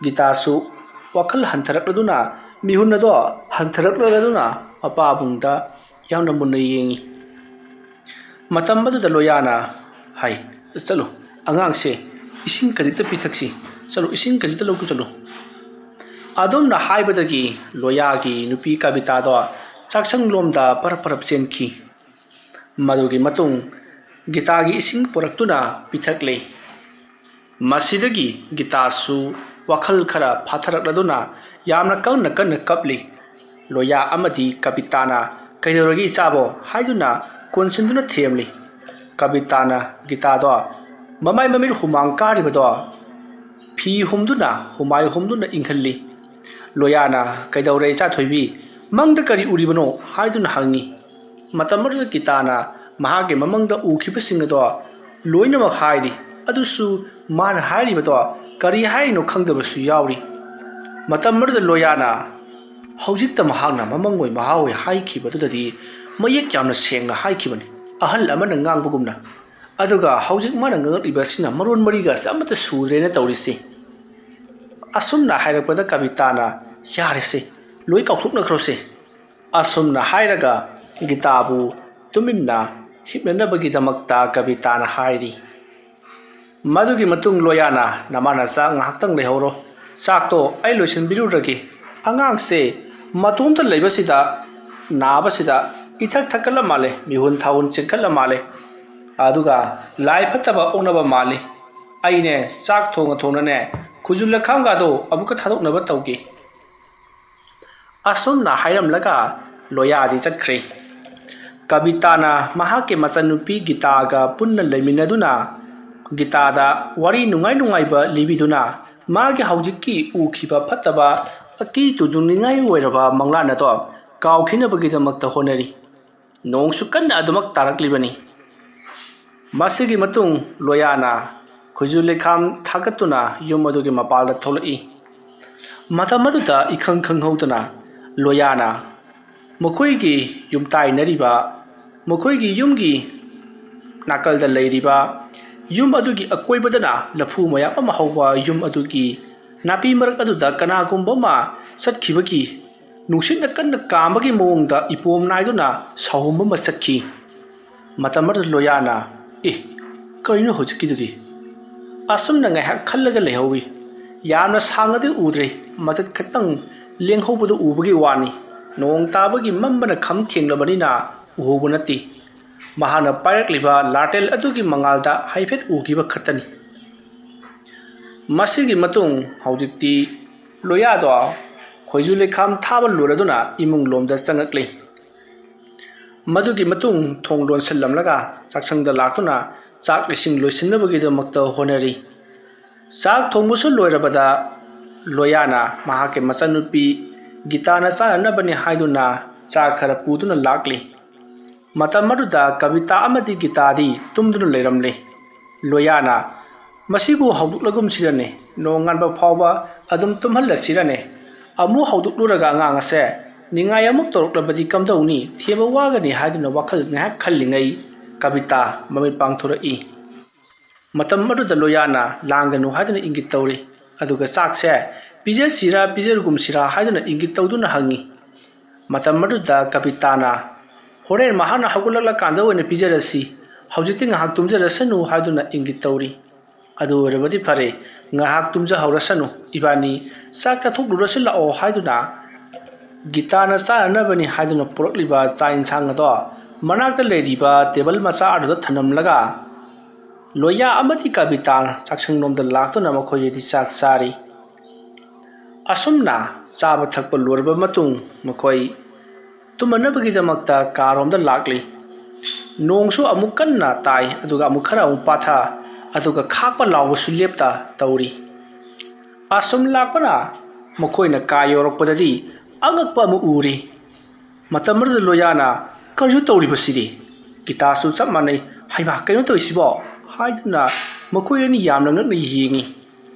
ꯒꯤꯇꯥꯁꯨ ꯋꯥꯈꯜ ꯍꯟꯊꯔꯛꯂꯗꯨꯅ, ꯃꯤꯍꯨꯟ ꯑꯗꯣ ꯍꯟꯊꯔꯛꯂꯗꯨꯅ ꯃꯄꯥꯕꯨꯡꯗ ꯌꯥꯝꯅ ꯃꯨꯟꯅ ꯌꯦꯡꯉꯤ꯫ ꯃꯇꯝ ꯑꯗꯨꯗ ꯂꯣꯌꯥꯅ ꯍꯥꯏ, "ꯆꯠꯂꯨ, ꯑꯉꯥꯡꯁꯦ ꯏꯁꯤꯡ ꯈꯖꯤꯛꯇ ꯄꯤꯊꯛꯁꯤ, ꯆꯠꯂꯨ, ꯏꯁꯤꯡ ꯈꯖꯤꯛꯇ ꯂꯧꯕ ꯆꯠꯂꯨ"꯫ ꯑꯗꯨꯝꯅ ꯍꯥꯏꯕꯗꯒꯤ ꯂꯣꯌꯥꯒꯤ ꯅꯨꯄꯤ ꯀꯕꯤꯇꯥꯗꯣ ꯆꯥꯛꯁꯪꯂꯣꯝꯗ ꯄꯔꯞ ꯄꯔꯞ ꯆꯦꯟꯈꯤ꯫ ꯃꯗꯨꯒꯤ ꯃꯇꯨꯡ ꯒꯤꯇꯥꯒꯤ ꯏꯁꯤꯡ ꯄꯨꯔꯛꯇꯨꯅ ꯄꯤꯊꯛꯂꯦ꯫ ꯃꯁꯤꯗꯒꯤ ꯒꯤꯇꯥꯁꯨ ꯋꯥꯈꯜ ꯈꯔ ꯐꯥꯊꯔꯛꯂꯗꯨꯅ ꯌꯥꯝꯅ ꯀꯟꯅ ꯀꯟꯅ ꯀꯞꯂꯤ꯫ ꯂꯣꯌꯥ ꯑꯃꯗꯤ ꯀꯕꯤꯇꯥꯅ "ꯀꯩꯗꯧꯔꯒꯦ ꯏꯆꯥꯕꯣ?" ꯍꯥꯏꯗꯨꯅ ꯀꯣꯟꯁꯤꯟꯗꯨꯅ ꯊꯦꯝꯂꯤ꯫ ꯀꯕꯤꯇꯥꯅ ꯒꯤꯇꯥꯗꯣ ꯃꯃꯥꯏ ꯃꯃꯤꯠ ꯍꯨꯃꯥꯡ ꯀꯥꯔꯤꯕꯗꯣ ꯐꯤ ꯍꯨꯝꯗꯨꯅ, ꯍꯨꯃꯥꯏ ꯍꯨꯝꯗꯨꯅ ꯏꯪꯍꯜꯂꯤ꯫ ꯂꯣꯌꯥꯅ "ꯀꯩꯗꯧꯔꯦ ꯏꯆꯥ ꯊꯣꯏꯕꯤ? ꯃꯪꯗ ꯀꯔꯤ ꯎꯔꯤꯕꯅꯣ?" ꯍꯥꯏꯗꯨꯅ ꯍꯪꯉꯤ꯫ ꯃꯇꯝ ꯑꯗꯨꯗ ꯒꯤꯇꯥꯅ ꯃꯍꯥꯛꯀꯤ ꯃꯃꯪꯗ ꯎꯈꯤꯕꯁꯤꯡ ꯑꯗꯣ ꯂꯣꯏꯅꯃꯛ ꯍꯥꯏꯔꯤ꯫ ꯑꯗꯨꯁꯨ ꯃꯥꯅ ꯍꯥꯏꯔꯤꯕꯗꯣ ꯀꯔꯤ ꯍꯥꯏꯔꯤꯅꯣ ꯈꯪꯗꯕꯁꯨ ꯌꯥꯎꯔꯤ꯫ ꯃꯇꯝ ꯑꯗꯨꯗ ꯂꯣꯌꯥꯅ ꯍꯧꯖꯤꯛꯇ ꯃꯍꯥꯛꯅ ꯃꯃꯪ ꯑꯣꯏ ꯃꯍꯥ ꯑꯣꯏ ꯍꯥꯏꯈꯤꯕꯗꯨꯗꯗꯤ ꯃꯌꯦꯛ ꯌꯥꯝꯅ ꯁꯦꯡꯅ ꯍꯥꯏꯈꯤꯕꯅꯤ꯫ ꯑꯍꯜ ꯑꯃꯅ ꯉꯥꯡꯕꯒꯨꯝꯅ꯫ ꯑꯗꯨꯒ ꯍꯧꯖꯤꯛ ꯃꯥꯅ ꯉꯥꯡꯂꯛꯂꯤꯕꯁꯤꯅ ꯃꯔꯣꯟ ꯃꯔꯤꯒꯁꯦ ꯑꯃꯠꯇ ꯁꯨꯗ꯭ꯔꯦꯅ ꯇꯧꯔꯤꯁꯤ꯫ ꯑꯁꯨꯝꯅ ꯍꯥꯏꯔꯛꯄꯗ ꯀꯕꯤꯇꯥꯅ "ꯌꯥꯔꯦꯁꯦ, ꯂꯣꯏ ꯀꯥꯎꯊꯣꯛꯅꯈ꯭ꯔꯣꯁꯦ"꯫ ꯑꯁꯨꯝꯅ ꯍꯥꯏꯔꯒ ꯒꯤꯇꯥꯕꯨ ꯇꯨꯃꯤꯟꯅ ꯍꯤꯞꯅꯅꯕꯒꯤꯗꯃꯛꯇ ꯀꯕꯤꯇꯥꯅ ꯍꯥꯏꯔꯤ꯫ ꯃꯗꯨꯒꯤ ꯃꯇꯨꯡ ꯂꯣꯌꯥꯅ "ꯅꯃꯥꯅ ꯆꯥꯛ ꯉꯥꯏꯍꯥꯛꯇꯪ ꯂꯩꯍꯧꯔꯣ, ꯆꯥꯛꯇꯣ ꯑꯩ ꯂꯣꯏꯁꯤꯟꯕꯤꯔꯨꯔꯒꯦ꯫ ꯑꯉꯥꯡꯁꯦ ꯃꯇꯣꯝꯇ ꯂꯩꯕꯁꯤꯗ, ꯅꯥꯕꯁꯤꯗ ꯏꯊꯛ ꯊꯛꯀꯠꯂ ꯃꯥꯜꯂꯦ, ꯃꯤꯍꯨꯟ ꯊꯥꯍꯨꯟ ꯆꯤꯡꯈꯠꯂ ꯃꯥꯜꯂꯦ, ꯑꯗꯨꯒ ꯂꯥꯏ ꯐꯠꯇꯕ ꯑꯣꯛꯅꯕ ꯃꯥꯜꯂꯤ꯫ ꯑꯩꯅꯦ ꯆꯥꯛ ꯊꯣꯡꯉ ꯊꯣꯡꯅꯅꯦ ꯈꯨꯖꯨ ꯂꯩꯈꯥꯝꯒꯗꯣ ꯑꯃꯨꯛꯀ ꯊꯥꯗꯣꯛꯅꯕ ꯇꯧꯒꯦ"꯫ ꯑꯁꯨꯝꯅ ꯍꯥꯏꯔꯝꯂꯒ ꯂꯣꯌꯥꯗꯤ ꯆꯠꯈ꯭ꯔꯦ꯫ ꯀꯕꯤꯇꯥꯅ ꯃꯍꯥꯛꯀꯤ ꯃꯆꯟꯅꯨꯄꯤ ꯒꯤꯇꯥꯒ ꯄꯨꯟꯅ ꯂꯩꯃꯤꯟꯅꯗꯨꯅ ꯒꯤꯇꯥꯗ ꯋꯥꯔꯤ ꯅꯨꯡꯉꯥꯏ ꯅꯨꯡꯉꯥꯏꯕ ꯂꯤꯕꯤꯗꯨꯅ ꯃꯥꯒꯤ ꯍꯧꯖꯤꯛꯀꯤ ꯎꯈꯤꯕ ꯐꯠꯇꯕ, ꯑꯀꯤ ꯇꯨꯖꯨꯡꯅꯤꯡꯉꯥꯏ ꯑꯣꯏꯔꯕ ꯃꯪꯂꯥꯟ ꯑꯗꯣ ꯀꯥꯎꯈꯤꯅꯕꯒꯤꯗꯃꯛꯇ ꯍꯣꯠꯅꯔꯤ꯫ ꯅꯣꯡꯁꯨ ꯀꯟꯅ ꯑꯗꯨꯃꯛ ꯇꯥꯔꯛꯂꯤꯕꯅꯤ꯫ ꯃꯁꯤꯒꯤ ꯃꯇꯨꯡ ꯂꯣꯌꯥꯅ ꯈꯨꯖꯨ ꯂꯩꯈꯥꯝ ꯊꯥꯒꯠꯇꯨꯅ ꯌꯨꯝ ꯑꯗꯨꯒꯤ ꯃꯄꯥꯜꯗ ꯊꯣꯛꯂꯛꯏ꯫ ꯃꯇꯝ ꯑꯗꯨꯗ ꯏꯈꯪ ꯈꯪꯍꯧꯗꯅ ꯂꯣꯌꯥꯅ ꯃꯈꯣꯏꯒꯤ ꯌꯨꯝꯇꯥꯏꯅꯔꯤꯕ, ꯃꯈꯣꯏꯒꯤ ꯌꯨꯝꯒꯤ ꯅꯥꯀꯜꯗ ꯂꯩꯔꯤꯕ ꯌꯨꯝ ꯑꯗꯨꯒꯤ ꯑꯀꯣꯏꯕꯗꯅ ꯂꯐꯨ ꯃꯌꯥꯝ ꯑꯃ ꯍꯧꯕ ꯌꯨꯝ ꯑꯗꯨꯒꯤ ꯅꯥꯄꯤ ꯃꯔꯛ ꯑꯗꯨꯗ ꯀꯅꯥꯒꯨꯝꯕ ꯑꯃ ꯆꯠꯈꯤꯕꯒꯤ ꯅꯨꯡꯁꯤꯠꯅ ꯀꯟꯅ ꯀꯥꯝꯕꯒꯤ ꯃꯑꯣꯡꯗ ꯏꯄꯣꯝ ꯅꯥꯏꯗꯨꯅ ꯁꯥꯍꯨꯝ ꯑꯃ ꯆꯠꯈꯤ꯫ ꯃꯇꯝ ꯑꯗꯨꯗ ꯂꯣꯌꯥꯅ, "ꯑꯦ, ꯀꯔꯤꯅꯣ ꯍꯧꯖꯤꯛꯀꯤꯗꯨꯗꯤ?" ꯑꯁꯨꯝꯅ ꯉꯥꯏꯍꯥꯛ ꯈꯜꯂꯒ ꯂꯩꯍꯧꯏ꯫ ꯌꯥꯝꯅ ꯁꯥꯡꯅꯗꯤ ꯎꯗ꯭ꯔꯦ, ꯃꯇꯠ ꯈꯛꯇꯪ ꯂꯦꯡꯍꯧꯕꯗꯨ ꯎꯕꯒꯤ ꯋꯥꯅꯤ꯫ ꯅꯣꯡ ꯇꯥꯕꯒꯤ ꯃꯝꯕꯅ ꯈꯝ ꯊꯦꯡꯂꯕꯅꯤꯅ ꯎꯍꯧꯕ ꯅꯠꯇꯦ꯫ ꯃꯍꯥꯛꯅ ꯄꯥꯏꯔꯛꯂꯤꯕ ꯂꯥꯇꯦꯜ ꯑꯗꯨꯒꯤ ꯃꯉꯥꯜꯗ ꯍꯥꯏꯐꯦꯠ ꯎꯈꯤꯕ ꯈꯛꯇꯅꯤ꯫ ꯃꯁꯤꯒꯤ ꯃꯇꯨꯡ ꯍꯧꯖꯤꯛꯇꯤ ꯂꯣꯌꯥꯗꯣ ꯈꯣꯏꯖꯨ ꯂꯩꯈꯥꯝ ꯊꯥꯕ ꯂꯣꯏꯔꯗꯨꯅ ꯏꯃꯨꯡ ꯂꯣꯝꯗ ꯆꯪꯉꯛꯂꯤ꯫ ꯃꯗꯨꯒꯤ ꯃꯇꯨꯡ ꯊꯣꯡ ꯂꯣꯟꯁꯤꯜꯂꯝꯂꯒ ꯆꯥꯛꯁꯪꯗ ꯂꯥꯛꯇꯨꯅ ꯆꯥꯛ ꯏꯁꯤꯡ ꯂꯣꯏꯁꯤꯟꯅꯕꯒꯤꯗꯃꯛꯇ ꯍꯣꯠꯅꯔꯤ꯫ ꯆꯥꯛ ꯊꯣꯡꯕꯁꯨ ꯂꯣꯏꯔꯕꯗ ꯂꯣꯌꯥꯅ ꯃꯍꯥꯛꯀꯤ ꯃꯆꯟꯅꯨꯄꯤ ꯒꯤꯇꯥꯅ ꯆꯥꯅꯅꯕꯅꯤ ꯍꯥꯏꯗꯨꯅ ꯆꯥꯛ ꯈꯔ ꯄꯨꯗꯨꯅ ꯂꯥꯛꯂꯤ꯫ ꯃꯇꯝ ꯑꯗꯨꯗ ꯀꯕꯤꯇꯥ ꯑꯃꯗꯤ ꯒꯤꯇꯥꯗꯤ ꯇꯨꯝꯗꯨꯅ ꯂꯩꯔꯝꯂꯤ꯫ ꯂꯣꯌꯥꯅ, "ꯃꯁꯤꯕꯨ ꯍꯧꯗꯣꯛꯂꯒꯨꯝꯁꯤꯔꯅꯦ, ꯅꯣꯡꯉꯥꯟꯕ ꯐꯥꯎꯕ ꯑꯗꯨꯝ ꯇꯨꯝꯍꯜꯂꯁꯤꯔꯅꯦ? ꯑꯃꯨꯛ ꯍꯧꯗꯣꯛꯂꯨꯔꯒ ꯑꯉꯥꯡ ꯑꯁꯦ ꯅꯤꯡꯉꯥꯏ ꯑꯃꯨꯛ ꯇꯧꯔꯛꯂꯕꯗꯤ ꯀꯝꯗꯧꯅꯤ? ꯊꯦꯝꯕ ꯋꯥꯒꯅꯤ" ꯍꯥꯏꯗꯨꯅ ꯋꯥꯈꯜ ꯉꯥꯏꯍꯥꯛ ꯈꯜꯂꯤꯉꯩ ꯀꯕꯤꯇꯥ ꯃꯃꯤꯠ ꯄꯥꯡꯊꯣꯔꯛꯏ꯫ ꯃꯇꯝ ꯑꯗꯨꯗ ꯂꯣꯌꯥꯅ ꯂꯥꯡꯒꯅꯨ ꯍꯥꯏꯗꯨꯅ ꯏꯪꯒꯤꯠ ꯇꯧꯔꯤ꯫ ꯑꯗꯨꯒ ꯆꯥꯛꯁꯦ ꯄꯤꯖꯁꯤꯔꯥ ꯄꯤꯖꯔꯒꯨꯝꯁꯤꯔꯥ ꯍꯥꯏꯗꯨꯅ ꯏꯪꯒꯤꯠ ꯇꯧꯗꯨꯅ ꯍꯪꯉꯤ꯫ ꯃꯇꯝ ꯑꯗꯨꯗ ꯀꯕꯤꯇꯥꯅ, "ꯍꯣꯔꯦꯟ ꯃꯍꯥꯛꯅ ꯍꯧꯒꯠꯂꯛꯂꯀꯥꯟꯗ ꯑꯣꯏꯅ ꯄꯤꯖꯔꯁꯤ, ꯍꯧꯖꯤꯛꯇꯤ ꯉꯥꯏꯍꯥꯛ ꯇꯨꯝꯖꯔꯁꯅꯨ" ꯍꯥꯏꯗꯨꯅ ꯏꯪꯒꯤꯠ ꯇꯧꯔꯤ꯫ "ꯑꯗꯨ ꯑꯣꯏꯔꯕꯗꯤ ꯐꯔꯦ, ꯉꯥꯏꯍꯥꯛ ꯇꯨꯝꯖꯍꯧꯔꯁꯅꯨ, ꯏꯕꯥꯅꯤ ꯆꯥꯛ ꯆꯥꯊꯣꯛꯂꯨꯔꯁꯤ ꯂꯥꯛꯑꯣ" ꯍꯥꯏꯗꯨꯅ ꯒꯤꯇꯥꯅ ꯆꯥꯅꯅꯕꯅꯤ ꯍꯥꯏꯗꯨꯅ ꯄꯨꯔꯛꯂꯤꯕ ꯆꯥꯛ ꯏꯟꯁꯥꯡ ꯑꯗꯣ ꯃꯅꯥꯛꯇ ꯂꯩꯔꯤꯕ ꯇꯦꯕꯜ ꯃꯆꯥ ꯑꯗꯨꯗ ꯊꯝꯂꯝꯂꯒ ꯂꯣꯌꯥ ꯑꯃꯗꯤ ꯀꯕꯤꯇꯥ ꯆꯥꯛꯁꯪꯂꯣꯝꯗ ꯂꯥꯛꯇꯨꯅ ꯃꯈꯣꯏ ꯑꯅꯤ ꯆꯥꯛ ꯆꯥꯔꯤ꯫ ꯑꯁꯨꯝꯅ ꯆꯥꯕ ꯊꯛꯄ ꯂꯣꯏꯔꯕ ꯃꯇꯨꯡ ꯃꯈꯣꯏ ꯇꯨꯝꯅꯅꯕꯒꯤꯗꯃꯛꯇ ꯀꯥꯔꯣꯝꯗ ꯂꯥꯛꯂꯤ꯫ ꯅꯣꯡꯁꯨ ꯑꯃꯨꯛ ꯀꯟꯅ ꯇꯥꯏ, ꯑꯗꯨꯒ ꯑꯃꯨꯛ ꯈꯔ ꯑꯃꯨꯛ ꯄꯥꯊ, ꯑꯗꯨꯒ ꯈꯥꯛꯄ ꯂꯥꯎꯕꯁꯨ ꯂꯦꯞꯇ ꯇꯧꯔꯤ꯫ ꯑꯁꯨꯝ ꯂꯥꯛꯄꯅ ꯃꯈꯣꯏꯅ ꯀꯥ ꯌꯧꯔꯛꯄꯗꯗꯤ ꯑꯉꯛꯄ ꯑꯃ ꯎꯔꯤ꯫ ꯃꯇꯝ ꯑꯗꯨꯗ ꯂꯣꯌꯥꯅ, "ꯀꯔꯤꯅꯣ ꯇꯧꯔꯤꯕꯁꯤꯗꯤ? ꯒꯤꯇꯥꯁꯨ ꯆꯞ ꯃꯥꯟꯅꯩ꯫ ꯍꯩꯃꯥ, ꯀꯩꯅꯣ ꯇꯧꯔꯤꯁꯤꯕꯣ?" ꯍꯥꯏꯗꯨꯅ ꯃꯈꯣꯏ ꯑꯅꯤ ꯌꯥꯝꯅ ꯉꯛꯅ ꯌꯦꯡꯉꯤ꯫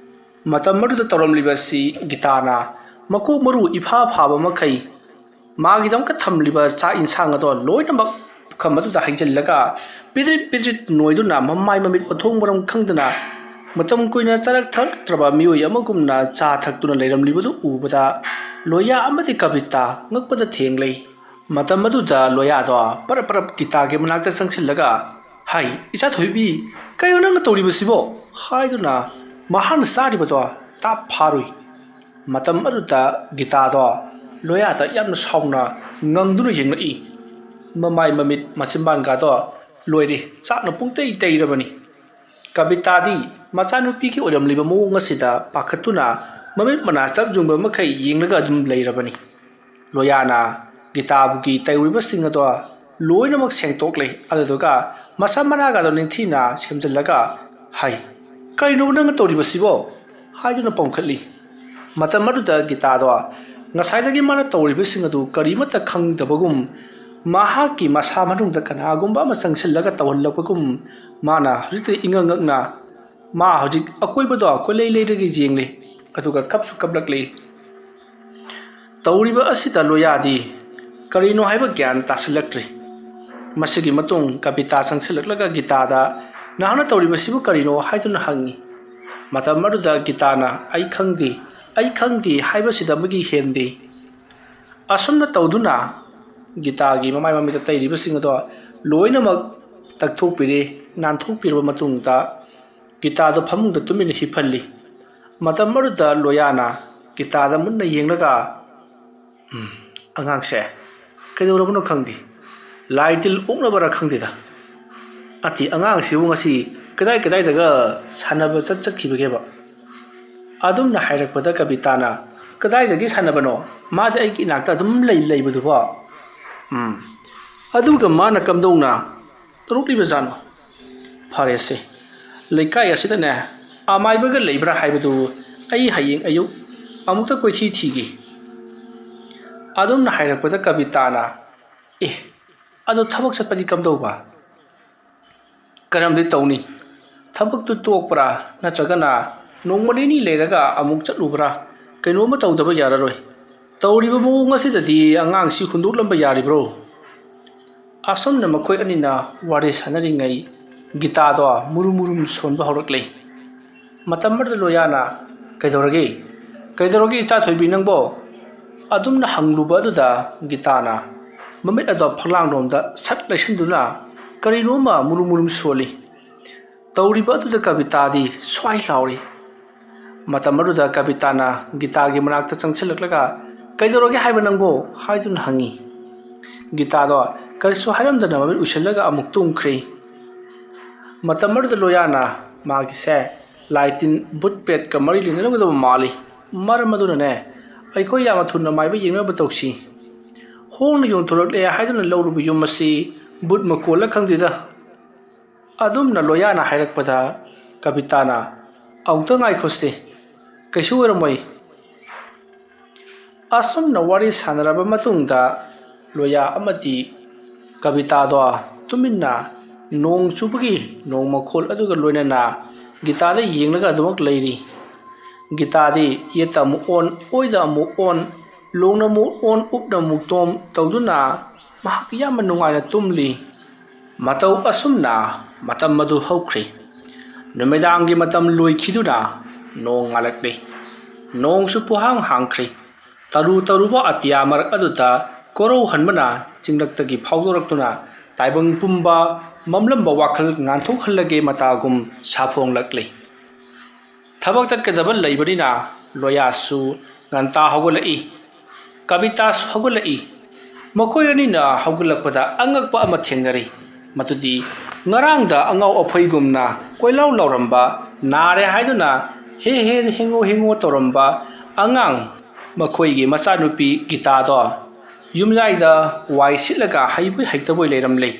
ꯃꯇꯝ ꯑꯗꯨꯗ ꯇꯧꯔꯝꯂꯤꯕꯁꯤ ꯒꯤꯇꯥꯅ ꯃꯀꯣꯛ ꯃꯔꯨ ꯏꯐꯥ ꯐꯥꯕ ꯃꯈꯩ ꯃꯥꯒꯤꯗꯃꯛꯇ ꯊꯝꯂꯤꯕ ꯆꯥꯛ ꯏꯟꯁꯥꯡ ꯑꯗꯣ ꯂꯣꯏꯅꯃꯛ ꯄꯨꯈꯝ ꯑꯗꯨꯗ ꯍꯩꯖꯤꯜꯂꯒ ꯄꯤꯗ꯭ꯔꯤꯠ ꯄꯤꯗ꯭ꯔꯤꯠ ꯅꯣꯏꯗꯨꯅ ꯃꯃꯥꯏ ꯃꯃꯤꯠ ꯃꯊꯣꯡ ꯃꯔꯝ ꯈꯪꯗꯅ ꯃꯇꯝ ꯀꯨꯏꯅ ꯆꯥꯔꯛ ꯊꯛꯂꯛꯇ꯭ꯔꯕ ꯃꯤꯑꯣꯏ ꯑꯃꯒꯨꯝꯅ ꯆꯥ ꯊꯛꯇꯨꯅ ꯂꯩꯔꯝꯂꯤꯕꯗꯨ ꯎꯕꯗ ꯂꯣꯌꯥ ꯑꯃꯗꯤ ꯀꯕꯤꯇꯥ ꯉꯛꯄꯗ ꯊꯦꯡꯂꯩ꯫ ꯃꯇꯝ ꯑꯗꯨꯗ ꯂꯣꯌꯥꯗꯣ ꯄꯔꯞ ꯄꯔꯞ ꯒꯤꯇꯥꯒꯤ ꯃꯅꯥꯛꯇ ꯆꯪꯁꯤꯜꯂꯒ, "ꯍꯥꯏ, ꯏꯆꯥ ꯊꯣꯏꯕꯤ, ꯀꯩꯅꯣ ꯅꯪꯅ ꯇꯧꯔꯤꯕꯁꯤꯕꯣ?" ꯍꯥꯏꯗꯨꯅ ꯃꯍꯥꯛꯅ ꯆꯥꯔꯤꯕꯗꯣ ꯇꯥꯞ ꯐꯥꯔꯨꯏ꯫ ꯃꯇꯝ ꯑꯗꯨꯗ ꯒꯤꯇꯥꯗꯣ ꯂꯣꯌꯥꯗ ꯌꯥꯝꯅ ꯁꯥꯎꯅ ꯉꯪꯗꯨꯅ ꯌꯦꯡꯂꯛꯏ꯫ ꯃꯃꯥꯏ ꯃꯃꯤꯠ ꯃꯆꯤꯟꯕꯥꯟꯒꯗꯣ ꯂꯣꯏꯔꯦ, ꯆꯥꯛꯅ ꯄꯨꯡꯇꯩ ꯇꯩꯔꯕꯅꯤ꯫ ꯀꯕꯤꯇꯥꯗꯤ ꯃꯆꯥꯅꯨꯄꯤꯒꯤ ꯑꯣꯏꯔꯝꯂꯤꯕ ꯃꯑꯣꯡ ꯑꯁꯤꯗ ꯄꯥꯈꯠꯇꯨꯅ ꯃꯃꯤꯠ ꯃꯅꯥ ꯆꯞ ꯌꯨꯡꯕ ꯃꯈꯩ ꯌꯦꯡꯂꯒ ꯑꯗꯨꯝ ꯂꯩꯔꯕꯅꯤ꯫ ꯂꯣꯌꯥꯅ ꯒꯤꯇꯥꯕꯨꯒꯤ ꯇꯧꯔꯤꯕꯁꯤꯡ ꯑꯗꯣ ꯂꯣꯏꯅꯃꯛ ꯁꯦꯡꯗꯣꯛꯂꯦ꯫ ꯑꯗꯨꯗꯨꯒ ꯃꯁꯝ ꯃꯅꯥꯒꯗꯣ ꯅꯤꯡꯊꯤꯅ ꯁꯦꯝꯖꯤꯜꯂꯒ, "ꯍꯥꯏ, ꯀꯔꯤꯅꯣ ꯅꯪꯅ ꯇꯧꯔꯤꯕꯁꯤꯕꯣ?" ꯍꯥꯏꯗꯨꯅ ꯄꯣꯝꯈꯠꯂꯤ꯫ ꯃꯇꯝ ꯑꯗꯨꯗ ꯒꯤꯇꯥꯗꯣ ꯉꯁꯥꯏꯗꯒꯤ ꯃꯥꯅ ꯇꯧꯔꯤꯕꯁꯤꯡ ꯑꯗꯨ ꯀꯔꯤꯃꯠꯇ ꯈꯪꯗꯕꯒꯨꯝ, ꯃꯍꯥꯛꯀꯤ ꯃꯁꯥ ꯃꯅꯨꯡꯗ ꯀꯅꯥꯒꯨꯝꯕ ꯑꯃ ꯆꯪꯁꯤꯜꯂꯒ ꯇꯧꯍꯜꯂꯛꯄꯒꯨꯝ, ꯃꯥꯅ ꯍꯧꯖꯤꯛꯇ ꯏꯉꯛ ꯉꯛꯅ, ꯃꯥ ꯍꯧꯖꯤꯛ ꯑꯀꯣꯏꯕꯗꯣ ꯀꯣꯏꯂꯩ ꯂꯩꯔꯒ ꯌꯦꯡꯂꯤ, ꯑꯗꯨꯒ ꯀꯞꯁꯨ ꯀꯞꯂꯛꯂꯤ꯫ ꯇꯧꯔꯤꯕ ꯑꯁꯤꯗ ꯂꯣꯌꯥꯗꯤ ꯀꯔꯤꯅꯣ ꯍꯥꯏꯕ ꯒ꯭ꯌꯥꯟ ꯇꯥꯁꯤꯜꯂꯛꯇ꯭ꯔꯤ꯫ ꯃꯁꯤꯒꯤ ꯃꯇꯨꯡ ꯀꯕꯤꯇꯥ ꯆꯪꯁꯤꯜꯂꯛꯂꯒ ꯒꯤꯇꯥꯗ, "ꯅꯍꯥꯛꯅ ꯇꯧꯔꯤꯕꯁꯤꯕꯨ ꯀꯔꯤꯅꯣ?" ꯍꯥꯏꯗꯨꯅ ꯍꯪꯉꯤ꯫ ꯃꯇꯝ ꯑꯗꯨꯗ ꯒꯤꯇꯥꯅ, "ꯑꯩ ꯈꯪꯗꯦ, ꯑꯩ ꯈꯪꯗꯦ" ꯍꯥꯏꯕꯁꯤꯗ ꯑꯃꯒꯤ ꯍꯦꯟꯗꯦ꯫ ꯑꯁꯨꯝꯅ ꯇꯧꯗꯨꯅ ꯒꯤꯇꯥꯒꯤ ꯃꯃꯥꯏ ꯃꯃꯤꯠꯇ ꯇꯩꯔꯤꯕꯁꯤꯡ ꯑꯗꯣ ꯂꯣꯏꯅꯃꯛ ꯇꯛꯊꯣꯛꯄꯤꯔꯦ, ꯅꯥꯟꯊꯣꯛꯄꯤꯔꯕ ꯃꯇꯨꯡꯗ ꯒꯤꯇꯥꯗꯣ ꯐꯃꯨꯡꯗ ꯇꯨꯃꯤꯟꯅ ꯍꯤꯞꯍꯜꯂꯤ꯫ ꯃꯇꯝ ꯑꯗꯨꯗ ꯂꯣꯌꯥꯅ ꯒꯤꯇꯥꯗ ꯃꯨꯟꯅ ꯌꯦꯡꯂꯒ, "ꯎꯝ, ꯑꯉꯥꯡꯁꯦ ꯀꯩꯗꯧꯔꯕꯅꯣ ꯈꯪꯗꯦ, ꯂꯥꯏ ꯇꯤꯜ ꯑꯣꯛꯅꯕꯔꯥ ꯈꯪꯗꯦꯗ꯫ ꯑꯇꯤ, ꯑꯉꯥꯡꯁꯤꯕꯨ ꯉꯁꯤ ꯀꯗꯥꯏ ꯀꯗꯥꯏꯗꯒ ꯁꯥꯟꯅꯕ ꯆꯠ ꯆꯠꯈꯤꯕꯒꯦꯕ?" ꯑꯗꯨꯝꯅ ꯍꯥꯏꯔꯛꯄꯗ ꯀꯕꯤꯇꯥꯅ, "ꯀꯗꯥꯏꯗꯒꯤ ꯁꯥꯟꯅꯕꯅꯣ? ꯃꯥꯗꯤ ꯑꯩꯒꯤ ꯏꯅꯥꯛꯇ ꯑꯗꯨꯝ ꯂꯩ ꯂꯩꯕꯗꯨꯕꯣ?" ꯎꯝ, ꯑꯗꯨꯒ ꯃꯥꯅ ꯀꯝꯗꯧꯅ ꯇꯧꯔꯛꯂꯤꯕꯖꯥꯠꯅꯣ? ꯐꯔꯦꯁꯦ, ꯂꯩꯀꯥꯏ ꯑꯁꯤꯗꯅꯦ ꯑꯃꯥꯏꯕꯒ ꯂꯩꯕ꯭ꯔꯥ ꯍꯥꯏꯕꯗꯨ ꯑꯩ ꯍꯌꯦꯡ ꯑꯌꯨꯛ ꯑꯃꯨꯛꯇ ꯀꯣꯏꯊꯤ ꯊꯤꯒꯦ꯫ ꯑꯗꯨꯝꯅ ꯍꯥꯏꯔꯛꯄꯗ ꯀꯕꯤꯇꯥꯅ, "ꯑꯦ, ꯑꯗꯨ ꯊꯕꯛ ꯆꯠꯄꯗꯤ ꯀꯝꯗꯧꯕ?" "ꯀꯔꯝꯗꯤ ꯇꯧꯅꯤ? ꯊꯕꯛꯇꯨ ꯇꯣꯛꯄ꯭ꯔꯥ, ꯅꯠꯇ꯭ꯔꯒꯅ ꯅꯣꯡꯃ ꯅꯤꯅꯤ ꯂꯩꯔꯒ ꯑꯃꯨꯛ ꯆꯠꯂꯨꯕ꯭ꯔꯥ? ꯀꯩꯅꯣꯝꯃ ꯇꯧꯗꯕ ꯌꯥꯔꯔꯣꯏ꯫ ꯇꯧꯔꯤꯕ ꯃꯑꯣꯡ ꯑꯁꯤꯗꯗꯤ ꯑꯉꯥꯡꯁꯤ ꯍꯨꯟꯗꯣꯛꯂꯝꯕ ꯌꯥꯔꯤꯕ꯭ꯔꯣ?" ꯑꯁꯨꯝꯅ ꯃꯈꯣꯏ ꯑꯅꯤꯅ ꯋꯥꯔꯤ ꯁꯥꯟꯅꯔꯤꯉꯩ ꯒꯤꯇꯥꯗꯣ ꯃꯨꯔꯨꯝ ꯃꯨꯔꯨꯝ ꯁꯣꯟꯕ ꯍꯧꯔꯛꯂꯦ꯫ ꯃꯇꯝ ꯑꯗꯨꯗ ꯂꯣꯌꯥꯅ, "ꯀꯩꯗꯧꯔꯒꯦ? ꯀꯩꯗꯧꯔꯒꯦ ꯏꯆꯥ ꯊꯣꯏꯕꯤ ꯅꯪꯕꯣ?" ꯑꯗꯨꯝꯅ ꯍꯪꯂꯨꯕ ꯑꯗꯨꯗ ꯒꯤꯇꯥꯅ, ꯃꯃꯤꯠ ꯑꯗꯣ ꯐꯛꯂꯥꯡꯂꯣꯝꯗ ꯁꯠ ꯂꯩꯁꯤꯟꯗꯨꯅ ꯀꯔꯤꯅꯣꯃ ꯃꯨꯔꯨꯝ ꯃꯨꯔꯨꯝ ꯁꯣꯜꯂꯤ꯫ ꯇꯧꯔꯤꯕ ꯑꯗꯨꯗ ꯀꯕꯤꯇꯥꯗꯤ ꯁ꯭ꯋꯥꯏ ꯂꯥꯎꯔꯤ꯫ ꯃꯇꯝ ꯑꯗꯨꯗ ꯀꯕꯤꯇꯥꯅ ꯒꯤꯇꯥꯒꯤ ꯃꯅꯥꯛꯇ ꯆꯪꯁꯤꯜꯂꯛꯂꯒ, "ꯀꯩꯗꯧꯔꯒꯦ ꯍꯥꯏꯕ ꯅꯪꯕꯣ?" ꯍꯥꯏꯗꯨꯅ ꯍꯪꯉꯤ꯫ ꯒꯤꯇꯥꯗꯣ ꯀꯔꯤꯁꯨ ꯍꯥꯏꯔꯝꯗꯅ ꯃꯃꯤꯠ ꯎꯏꯁꯤꯜꯂꯒ ꯑꯃꯨꯛ ꯇꯨꯝꯈ꯭ꯔꯦ꯫ ꯃꯇꯝ ꯑꯗꯨꯗ ꯂꯣꯌꯥꯅ ꯃꯥꯒꯤꯁꯦ ꯂꯥꯏ ꯇꯤꯟ ꯚꯨꯠ ꯄ꯭ꯔꯦꯠꯀ ꯃꯔꯤ ꯂꯩꯅꯔꯝꯒꯗꯕ ꯃꯥꯜꯂꯤ꯫ ꯃꯔꯝ ꯑꯗꯨꯅꯅꯦ, ꯑꯩꯈꯣꯏ ꯌꯥꯝꯅ ꯊꯨꯅ ꯃꯥꯏꯕ ꯌꯦꯡꯅꯕ ꯇꯧꯁꯤ꯫ ꯍꯣꯡꯅ ꯌꯣꯟꯊꯣꯔꯛꯂꯦ ꯍꯥꯏꯗꯨꯅ ꯂꯧꯔꯨꯕ ꯌꯨꯝ ꯑꯁꯤ ꯚꯨꯠ ꯃꯀꯣꯜꯂ ꯈꯪꯗꯦꯗ꯫ ꯑꯗꯨꯝꯅ ꯂꯣꯌꯥꯅ ꯍꯥꯏꯔꯛꯄꯗ ꯀꯕꯤꯇꯥꯅ, "ꯑꯃꯨꯛꯇ ꯉꯥꯏꯈꯣꯁꯦ, ꯀꯩꯁꯨ ꯑꯣꯏꯔꯝꯃꯣꯏ"꯫ ꯑꯁꯨꯝꯅ ꯋꯥꯔꯤ ꯁꯥꯟꯅꯔꯕ ꯃꯇꯨꯡꯗ ꯂꯣꯌꯥ ꯑꯃꯗꯤ ꯀꯕꯤꯇꯥꯗꯣ ꯇꯨꯃꯤꯟꯅ ꯅꯣꯡ ꯆꯨꯕꯒꯤ ꯅꯣꯡ ꯃꯈꯣꯜ ꯑꯗꯨꯒ ꯂꯣꯏꯅꯅ ꯒꯤꯇꯥꯗ ꯌꯦꯡꯂꯒ ꯑꯗꯨꯃꯛ ꯂꯩꯔꯤ꯫ ꯒꯤꯇꯥꯗꯤ ꯌꯦꯠꯇ ꯑꯃꯨꯛ ꯑꯣꯟ, ꯑꯣꯏꯗ ꯑꯃꯨꯛ ꯑꯣꯟ, ꯂꯣꯡꯅ ꯑꯃꯨꯛ ꯑꯣꯟ, ꯎꯞꯅ ꯑꯃꯨꯛ ꯇꯣꯝ ꯇꯧꯗꯨꯅ ꯃꯍꯥꯛ ꯌꯥꯝꯅ ꯅꯨꯡꯉꯥꯏꯅ ꯇꯨꯝꯂꯤ꯫ ꯃꯇꯧ ꯑꯁꯨꯝꯅ ꯃꯇꯝ ꯑꯗꯨ ꯍꯧꯈ꯭ꯔꯦ꯫ ꯅꯨꯃꯤꯗꯥꯡꯒꯤ ꯃꯇꯝ ꯂꯣꯏꯈꯤꯗꯨꯅ ꯅꯣꯡ ꯉꯥꯜꯂꯛꯂꯦ꯫ ꯅꯣꯡꯁꯨ ꯄꯨꯍꯥꯡ ꯍꯥꯡꯈ꯭ꯔꯦ꯫ ꯇꯔꯨ ꯇꯔꯨꯕ ꯑꯇꯤꯌꯥ ꯃꯔꯛ ꯑꯗꯨꯗ ꯀꯣꯔꯧꯍꯟꯕꯅ ꯆꯤꯡꯂꯛꯇꯒꯤ ꯐꯥꯎꯗꯣꯔꯛꯇꯨꯅ ꯇꯥꯏꯕꯪ ꯄꯨꯝꯕ ꯃꯝꯂꯝꯕ ꯋꯥꯈꯜ ꯉꯥꯟꯊꯣꯛꯍꯜꯂꯒꯦ ꯃꯇꯥꯒꯨꯝ ꯁꯥꯐꯣꯡꯂꯛꯂꯤ꯫ ꯊꯕꯛ ꯆꯠꯀꯗꯕ ꯂꯩꯕꯅꯤꯅ ꯂꯣꯌꯥꯁꯨ ꯉꯟꯇꯥ ꯍꯧꯒꯠꯂꯛꯏ꯫ ꯀꯕꯤꯇꯥꯁꯨ ꯍꯧꯒꯠꯂꯛꯏ꯫ ꯃꯈꯣꯏ ꯑꯅꯤꯅ ꯍꯧꯒꯠꯂꯛꯄꯗ ꯑꯉꯛꯄ ꯑꯃ ꯊꯦꯡꯅꯔꯤ꯫ ꯃꯗꯨꯗꯤ ꯉꯔꯥꯡꯗ ꯑꯉꯥꯎ ꯑꯐꯩꯒꯨꯝꯅ ꯀꯣꯏꯂꯥꯎ ꯂꯥꯎꯔꯝꯕ, ꯅꯥꯔꯦ ꯍꯥꯏꯗꯨꯅ ꯍꯦ ꯍꯦ ꯍꯦꯡꯉꯣ ꯍꯦꯡꯉꯣ ꯇꯧꯔꯝꯕ ꯑꯉꯥꯡ, ꯃꯈꯣꯏꯒꯤ ꯃꯆꯥꯅꯨꯄꯤ ꯒꯤꯇꯥꯗꯣ ꯌꯨꯝꯌꯥꯏꯗ ꯋꯥꯏ ꯁꯤꯠꯂꯒ ꯍꯩꯕꯣꯏ ꯍꯩꯇꯕꯣꯏ ꯂꯩꯔꯝꯂꯦ꯫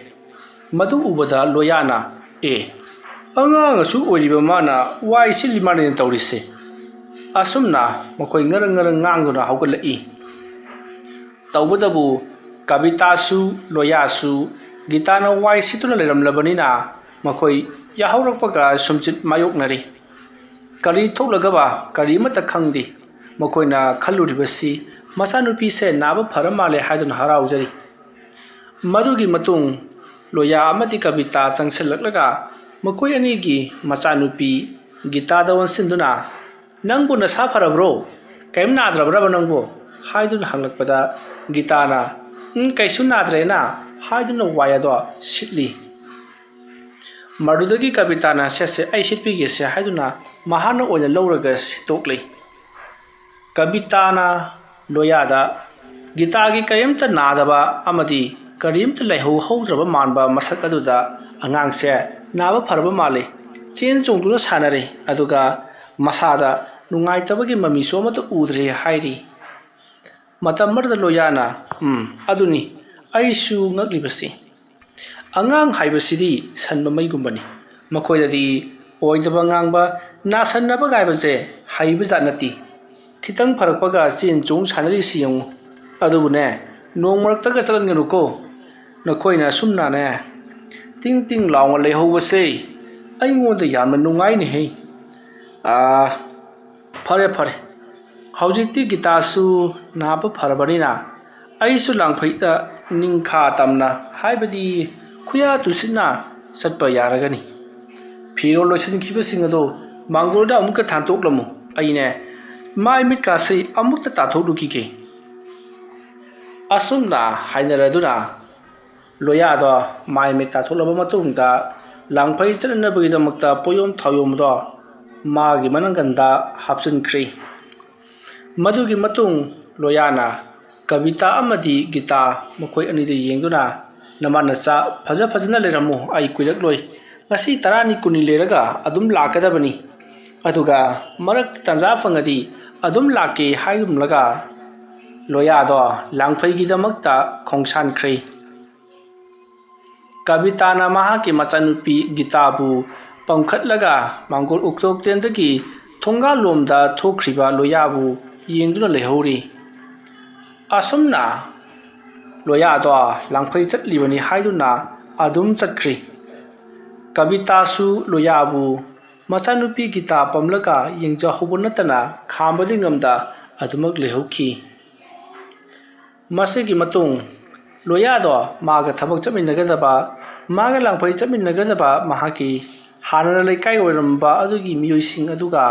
ꯃꯗꯨ ꯎꯕꯗ ꯂꯣꯌꯥꯅ, "ꯑꯦ, ꯑꯉꯥꯡ ꯑꯁꯨꯛ ꯑꯣꯏꯔꯤꯕ ꯃꯥꯅ ꯋꯥꯏ ꯁꯤꯠꯂꯤ ꯃꯥꯜꯂꯦꯅ ꯇꯧꯔꯤꯁꯦ"꯫ ꯑꯁꯨꯝꯅ ꯃꯈꯣꯏ ꯉꯔꯪ ꯉꯔꯪ ꯉꯥꯡꯗꯨꯅ ꯍꯧꯒꯠꯂꯛꯏ꯫ ꯇꯧꯕꯇꯕꯨ ꯀꯕꯤꯇꯥꯁꯨ ꯂꯣꯌꯥꯁꯨ ꯒꯤꯇꯥꯅ ꯋꯥꯏ ꯁꯤꯠꯇꯨꯅ ꯂꯩꯔꯝꯂꯕꯅꯤꯅ ꯃꯈꯣꯏ ꯌꯥꯍꯧꯔꯛꯄꯒ ꯁꯨꯝꯆꯤꯠ ꯃꯥꯌꯣꯛꯅꯔꯤ꯫ ꯀꯔꯤ ꯊꯣꯛꯂꯒꯕ ꯀꯔꯤ ꯑꯃꯠꯇ ꯈꯪꯗꯦ꯫ ꯃꯈꯣꯏꯅ ꯈꯜꯂꯨꯔꯤꯕꯁꯤ ꯃꯆꯥꯅꯨꯄꯤꯁꯦ ꯅꯥꯕ ꯐꯔ ꯃꯥꯜꯂꯦ ꯍꯥꯏꯗꯨꯅ ꯍꯔꯥꯎꯖꯔꯤ꯫ ꯃꯗꯨꯒꯤ ꯃꯇꯨꯡ ꯂꯣꯌꯥ ꯑꯃꯗꯤ ꯀꯕꯤꯇꯥ ꯆꯪꯁꯤꯜꯂꯛꯂꯒ ꯃꯈꯣꯏ ꯑꯅꯤꯒꯤ ꯃꯆꯥꯅꯨꯄꯤ ꯒꯤꯇꯥꯗ ꯑꯣꯟꯁꯤꯟꯗꯨꯅ, "ꯅꯪꯕꯨ ꯅꯁꯥ ꯐꯔꯕ꯭ꯔꯣ? ꯀꯔꯤꯝ ꯅꯥꯗ꯭ꯔꯕ꯭ꯔꯕ ꯅꯪꯕꯨ?" ꯍꯥꯏꯗꯨꯅ ꯍꯪꯂꯛꯄꯗ ꯒꯤꯇꯥꯅ, "ꯎꯝ, ꯀꯩꯁꯨ ꯅꯥꯗ꯭ꯔꯦꯅ" ꯍꯥꯏꯗꯨꯅ ꯋꯥꯏ ꯑꯗꯣ ꯁꯤꯠꯂꯤ꯫ ꯃꯗꯨꯗꯒꯤ ꯀꯕꯤꯇꯥꯅ "ꯁꯦ ꯁꯦ, ꯑꯩ ꯁꯤꯠꯄꯤꯒꯦꯁꯦ" ꯍꯥꯏꯗꯨꯅ ꯃꯍꯥꯛꯅ ꯑꯣꯏꯅ ꯂꯧꯔꯒ ꯁꯤꯠꯇꯣꯛꯂꯤ꯫ ꯀꯕꯤꯇꯥꯅ ꯂꯣꯌꯥꯗ ꯒꯤꯇꯥꯒꯤ ꯀꯔꯤꯝꯇ ꯅꯥꯗꯕ ꯑꯃꯗꯤ ꯀꯔꯤꯝꯇ ꯂꯩꯍꯧ ꯍꯧꯗ꯭ꯔꯕ ꯃꯥꯟꯕ ꯃꯁꯛ ꯑꯗꯨꯗ "ꯑꯉꯥꯡꯁꯦ ꯅꯥꯕ ꯐꯔꯕ ꯃꯥꯜꯂꯤ, ꯆꯦꯟ ꯆꯣꯡꯗꯨꯅ ꯁꯥꯟꯅꯔꯤ, ꯑꯗꯨꯒ ꯃꯁꯥꯗ ꯅꯨꯡꯉꯥꯏꯇꯕꯒꯤ ꯃꯃꯤꯁꯨ ꯑꯃꯠꯇ ꯎꯗ꯭ꯔꯦ" ꯍꯥꯏꯔꯤ꯫ ꯃꯇꯝ ꯑꯃꯗ ꯂꯣꯌꯥꯅ, "ꯎꯝ, ꯑꯗꯨꯅꯤ ꯑꯩꯁꯨ ꯉꯛꯂꯤꯕꯁꯤ꯫ ꯑꯉꯥꯡ ꯍꯥꯏꯕꯁꯤꯗꯤ ꯁꯟ ꯃꯃꯩꯒꯨꯝꯕꯅꯤ꯫ ꯃꯈꯣꯏꯗꯗꯤ ꯑꯣꯏꯗꯕ ꯉꯥꯡꯕ, ꯅꯥꯁꯟꯅꯕ ꯒꯥꯏꯕꯁꯦ ꯍꯩꯕꯖꯥꯠ ꯅꯠꯇꯦ꯫ ꯈꯤꯇꯪ ꯐꯔꯛꯄꯒ ꯆꯦꯟ ꯆꯣꯡ ꯁꯥꯟꯅꯔꯤꯁꯤ ꯌꯦꯡꯉꯨ꯫ ꯑꯗꯨꯕꯨꯅꯦ, ꯅꯣꯡ ꯃꯔꯛꯇꯒ ꯆꯠꯍꯟꯒꯅꯨꯀꯣ꯫ ꯅꯈꯣꯏꯅ ꯑꯁꯨꯝꯅꯅꯦ ꯇꯤꯡ ꯇꯤꯡ ꯂꯥꯎꯅ ꯂꯩꯍꯧꯕꯁꯦ ꯑꯩꯉꯣꯟꯗ ꯌꯥꯝꯅ ꯅꯨꯡꯉꯥꯏꯅꯦꯍꯦ꯫ ꯑꯥ, ꯐꯔꯦ ꯐꯔꯦ, ꯍꯧꯖꯤꯛꯇꯤ ꯒꯤꯇꯥꯁꯨ ꯅꯥꯕ ꯐꯔꯕꯅꯤꯅ ꯑꯩꯁꯨ ꯂꯥꯡꯐꯩꯗ ꯅꯤꯡꯈꯥ ꯇꯝꯅ, ꯍꯥꯏꯕꯗꯤ ꯈꯨꯌꯥ ꯇꯨꯁꯤꯟꯅ ꯆꯠꯄ ꯌꯥꯔꯒꯅꯤ꯫ ꯐꯤꯔꯣꯜ ꯂꯣꯏꯁꯤꯟꯈꯤꯕꯁꯤꯡ ꯑꯗꯨ ꯃꯥꯡꯒꯣꯜꯗ ꯑꯃꯨꯛꯀ ꯊꯥꯡꯇꯣꯛꯂꯝꯃꯨ꯫ ꯑꯩꯅꯦ ꯃꯥꯏ ꯃꯤꯠꯀꯥꯁꯤ ꯑꯃꯨꯛꯇ ꯇꯥꯊꯣꯛꯂꯨꯈꯤꯒꯦ"꯫ ꯑꯁꯨꯝꯅ ꯍꯥꯏꯅꯔꯗꯨꯅ ꯂꯣꯌꯥꯗꯣ ꯃꯥꯏ ꯃꯤꯠ ꯇꯥꯊꯣꯛꯂꯕ ꯃꯇꯨꯡꯗ ꯂꯥꯡꯐꯩ ꯆꯠꯅꯅꯕꯒꯤꯗꯃꯛꯇ ꯄꯣꯌꯣꯝ ꯊꯥꯎꯌꯣꯝꯗꯣ ꯃꯥꯒꯤ ꯃꯅꯪꯒꯟꯗ ꯍꯥꯞꯆꯤꯟꯈ꯭ꯔꯤ꯫ ꯃꯗꯨꯒꯤ ꯃꯇꯨꯡ ꯂꯣꯌꯥꯅ ꯀꯕꯤꯇꯥ ꯑꯃꯗꯤ ꯒꯤꯇꯥ ꯃꯈꯣꯏ ꯑꯅꯤꯗ ꯌꯦꯡꯗꯨꯅ, "ꯅꯃꯥ ꯅꯆꯥ ꯐꯖ ꯐꯖꯅ ꯂꯩꯔꯝꯃꯨ, ꯑꯩ ꯀꯨꯏꯔꯛꯂꯣꯏ꯫ ꯉꯁꯤ ꯇꯔꯥꯅꯤ ꯀꯨꯟꯅꯤ ꯂꯩꯔꯒ ꯑꯗꯨꯝ ꯂꯥꯛꯀꯗꯕꯅꯤ꯫ ꯑꯗꯨꯒ ꯃꯔꯛꯇ ꯇꯥꯟꯖꯥ ꯐꯪꯉꯗꯤ ꯑꯗꯨꯝ ꯂꯥꯛꯀꯦ" ꯍꯥꯏꯔꯝꯂꯒ ꯂꯣꯌꯥꯗꯣ ꯂꯥꯡꯐꯩꯒꯤꯗꯃꯛꯇ ꯈꯣꯡꯁꯥꯟꯈ꯭ꯔꯦ꯫ ꯀꯕꯤꯇꯥꯅ ꯃꯍꯥꯛꯀꯤ ꯃꯆꯥꯅꯨꯄꯤ ꯒꯤꯇꯥꯕꯨ ꯄꯝꯈꯠꯂꯒ ꯃꯥꯡꯒꯣꯜ ꯎꯛꯇꯣꯛꯇꯦꯟꯗꯒꯤ ꯊꯣꯡꯒꯥꯜꯂꯣꯝꯗ ꯊꯣꯛꯈ꯭ꯔꯤꯕ ꯂꯣꯌꯥꯕꯨ ꯌꯦꯡꯗꯨꯅ ꯂꯩꯍꯧꯔꯤ꯫ ꯑꯁꯨꯝꯅ ꯂꯣꯌꯥꯗꯣ ꯂꯥꯡꯐꯩ ꯆꯠꯂꯤꯕꯅꯤ ꯍꯥꯏꯗꯨꯅ ꯑꯗꯨꯝ ꯆꯠꯈ꯭ꯔꯤ꯫ ꯀꯕꯤꯇꯥꯁꯨ ꯂꯣꯌꯥꯕꯨ ꯃꯆꯥꯅꯨꯄꯤ ꯒꯤꯇꯥ ꯄꯝꯂꯒ ꯌꯦꯡꯖꯍꯧꯕ ꯅꯠꯇꯅ ꯈꯥꯝꯕꯗꯤ ꯉꯝꯗ ꯑꯗꯨꯃꯛ ꯂꯩꯍꯧꯈꯤ꯫ ꯃꯁꯤꯒꯤ ꯃꯇꯨꯡ ꯂꯣꯌꯥꯗꯣ ꯃꯥꯒ ꯊꯕꯛ ꯆꯠꯃꯤꯟꯅꯒꯗꯕ, ꯃꯥꯒ ꯂꯥꯡꯐꯩ ꯆꯠꯃꯤꯟꯅꯒꯗꯕ ꯃꯍꯥꯛꯀꯤ ꯍꯥꯟꯅꯅ ꯂꯩꯀꯥꯏ ꯑꯣꯏꯔꯝꯕ ꯑꯗꯨꯒꯤ ꯃꯤꯑꯣꯏꯁꯤꯡ ꯑꯗꯨꯒ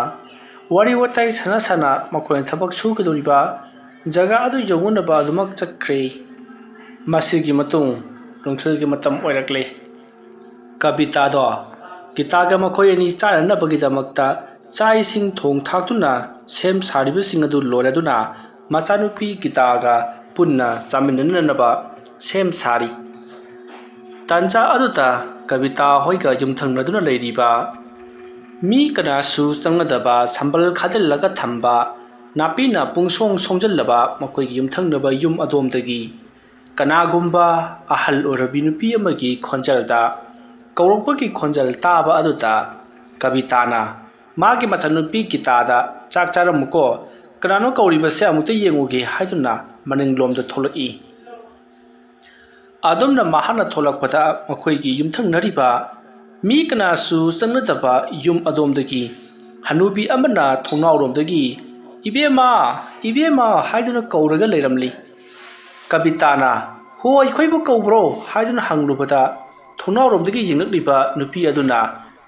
ꯋꯥꯔꯤ ꯋꯥꯇꯥꯏ ꯁꯥꯟꯅ ꯁꯥꯟꯅ ꯃꯈꯣꯏꯅ ꯊꯕꯛ ꯁꯨꯒꯗꯧꯔꯤꯕ ꯖꯒꯥ ꯑꯗꯨ ꯌꯧꯅꯅꯕ ꯑꯗꯨꯃꯛ ꯆꯠꯈ꯭ꯔꯦ꯫ ꯃꯁꯤꯒꯤ ꯃꯇꯨꯡ ꯅꯨꯡꯊꯤꯜꯒꯤ ꯃꯇꯝ ꯑꯣꯏꯔꯛꯂꯦ꯫ ꯀꯕꯤꯇꯥꯗꯣ ꯒꯤꯇꯥꯒ ꯃꯈꯣꯏ ꯑꯅꯤ ꯆꯥꯅꯅꯕꯒꯤꯗꯃꯛꯇ ꯆꯥꯛ ꯏꯁꯤꯡ ꯊꯣꯡ ꯊꯥꯛꯇꯨꯅ ꯁꯦꯝ ꯁꯥꯔꯤꯕꯁꯤꯡ ꯑꯗꯨ ꯂꯣꯏꯔꯗꯨꯅ ꯃꯆꯥꯅꯨꯄꯤ ꯒꯤꯇꯥꯒ ꯄꯨꯟꯅ ꯆꯥꯃꯤꯟꯅꯅꯅꯕ ꯁꯦꯝ ꯁꯥꯔꯤ꯫ ꯇꯥꯟꯖꯥ ꯑꯗꯨꯗ ꯀꯕꯤꯇꯥ ꯍꯣꯏꯒ ꯌꯨꯝꯊꯪꯅꯗꯨꯅ ꯂꯩꯔꯤꯕ ꯃꯤ ꯀꯅꯥꯁꯨ ꯆꯪꯅꯗꯕ ꯁꯝꯕꯜ ꯈꯥꯖꯤꯜꯂꯒ ꯊꯝꯕ, ꯅꯥꯄꯤꯅ ꯄꯨꯡꯁꯣꯡ ꯁꯣꯡꯖꯜꯂꯕ ꯃꯈꯣꯏꯒꯤ ꯌꯨꯝꯊꯪꯅꯕ ꯌꯨꯝ ꯑꯗꯣꯝꯗꯒꯤ ꯀꯅꯥꯒꯨꯝꯕ ꯑꯍꯜ ꯑꯣꯏꯔꯕꯤ ꯅꯨꯄꯤ ꯑꯃꯒꯤ ꯈꯣꯟꯖꯦꯜꯗ ꯀꯧꯔꯛꯄꯒꯤ ꯈꯣꯟꯖꯦꯜ ꯇꯥꯕ ꯑꯗꯨꯗ ꯀꯕꯤꯇꯥꯅ ꯃꯥꯒꯤ ꯃꯆꯥꯅꯨꯄꯤ ꯒꯤꯇꯥꯗ "ꯆꯥꯛ ꯆꯥꯔꯝꯃꯨꯀꯣ, ꯀꯅꯥꯅꯣ ꯀꯧꯔꯤꯕꯁꯦ ꯑꯃꯨꯛꯇ ꯌꯦꯡꯉꯨꯒꯦ" ꯍꯥꯏꯗꯨꯅ ꯃꯅꯤꯡꯂꯣꯝꯗ ꯊꯣꯛꯂꯛꯏ꯫ ꯑꯗꯨꯝꯅ ꯃꯍꯥꯛꯅ ꯊꯣꯛꯂꯛꯄꯗ ꯃꯈꯣꯏꯒꯤ ꯌꯨꯝꯊꯪꯅꯔꯤꯕ ꯃꯤ ꯀꯅꯥꯁꯨ ꯆꯪꯅꯗꯕ ꯌꯨꯝ ꯑꯗꯣꯝꯗꯒꯤ ꯍꯅꯨꯕꯤ ꯑꯃꯅ ꯊꯣꯡꯅꯥꯎꯔꯣꯝꯗꯒꯤ "ꯏꯕꯦꯝꯃ, ꯏꯕꯦꯝꯃ" ꯍꯥꯏꯗꯨꯅ ꯀꯧꯔꯒ ꯂꯩꯔꯝꯂꯤ꯫ ꯀꯕꯤꯇꯥꯅ "ꯍꯣ, ꯑꯩꯈꯣꯏꯕꯨ ꯀꯧꯕ꯭ꯔꯣ?" ꯍꯥꯏꯗꯨꯅ ꯍꯪꯂꯨꯕꯗ ꯊꯣꯡꯅꯥꯎꯔꯣꯝꯗꯒꯤ ꯌꯦꯡꯂꯛꯂꯤꯕ ꯅꯨꯄꯤ ꯑꯗꯨꯅ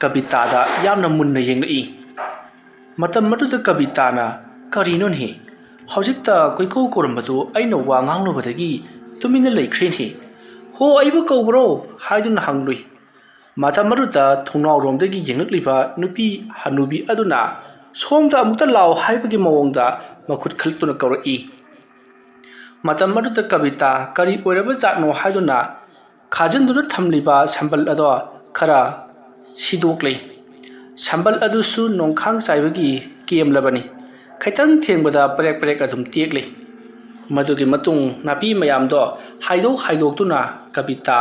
ꯀꯕꯤꯇꯥꯗ ꯌꯥꯝꯅ ꯃꯨꯟꯅ ꯌꯦꯡꯂꯛꯏ꯫ ꯃꯇꯝ ꯑꯗꯨꯗ ꯀꯕꯤꯇꯥꯅ "ꯀꯔꯤꯅꯣꯅꯦ? ꯍꯧꯖꯤꯛꯇ ꯀꯣꯏꯀꯧ ꯀꯧꯔꯝꯕꯗꯨ ꯑꯩꯅ ꯋꯥ ꯉꯥꯡꯂꯨꯕꯗꯒꯤ ꯇꯨꯃꯤꯟꯅ ꯂꯩꯈ꯭ꯔꯦꯅꯦ꯫ ꯍꯣ, ꯑꯩꯕꯨ ꯀꯧꯕ꯭ꯔꯣ?" ꯍꯥꯏꯗꯨꯅ ꯍꯪꯂꯨꯏ꯫ ꯃꯇꯝ ꯑꯗꯨꯗ ꯊꯣꯡꯅꯥꯎꯔꯣꯝꯗꯒꯤ ꯌꯦꯡꯂꯛꯂꯤꯕ ꯅꯨꯄꯤ ꯍꯅꯨꯕꯤ ꯑꯗꯨꯅ "ꯁꯣꯝꯗ ꯑꯃꯨꯛꯇ ꯂꯥꯛꯑꯣ" ꯍꯥꯏꯕꯒꯤ ꯃꯑꯣꯡꯗ ꯃꯈꯨꯠ ꯈꯜꯂꯛꯇꯨꯅ ꯀꯧꯔꯛꯏ꯫ ꯃꯇꯝ ꯑꯗꯨꯗ ꯀꯕꯤꯇꯥ ꯀꯔꯤ ꯑꯣꯏꯔꯕ ꯖꯥꯠꯅꯣ ꯍꯥꯏꯗꯨꯅ ꯈꯥꯖꯤꯟꯗꯨꯅ ꯊꯝꯂꯤꯕ ꯁꯝꯕꯜ ꯑꯗꯣ ꯈꯔ ꯁꯤꯗꯣꯛꯂꯦ꯫ ꯁꯝꯕꯜ ꯑꯗꯨꯁꯨ ꯅꯣꯡꯈꯥꯡ ꯆꯥꯏꯕꯒꯤ ꯀꯦꯝꯂꯕꯅꯤ꯫ ꯈꯤꯇꯪ ꯊꯦꯡꯕꯗ ꯄꯔꯦꯛ ꯄꯔꯦꯛ ꯑꯗꯨꯝ ꯇꯦꯛꯂꯦ꯫ ꯃꯗꯨꯒꯤ ꯃꯇꯨꯡ ꯅꯥꯄꯤ ꯃꯌꯥꯝꯗꯣ ꯍꯥꯏꯗꯣꯛ ꯍꯥꯏꯗꯣꯛꯇꯨꯅ ꯀꯕꯤꯇꯥ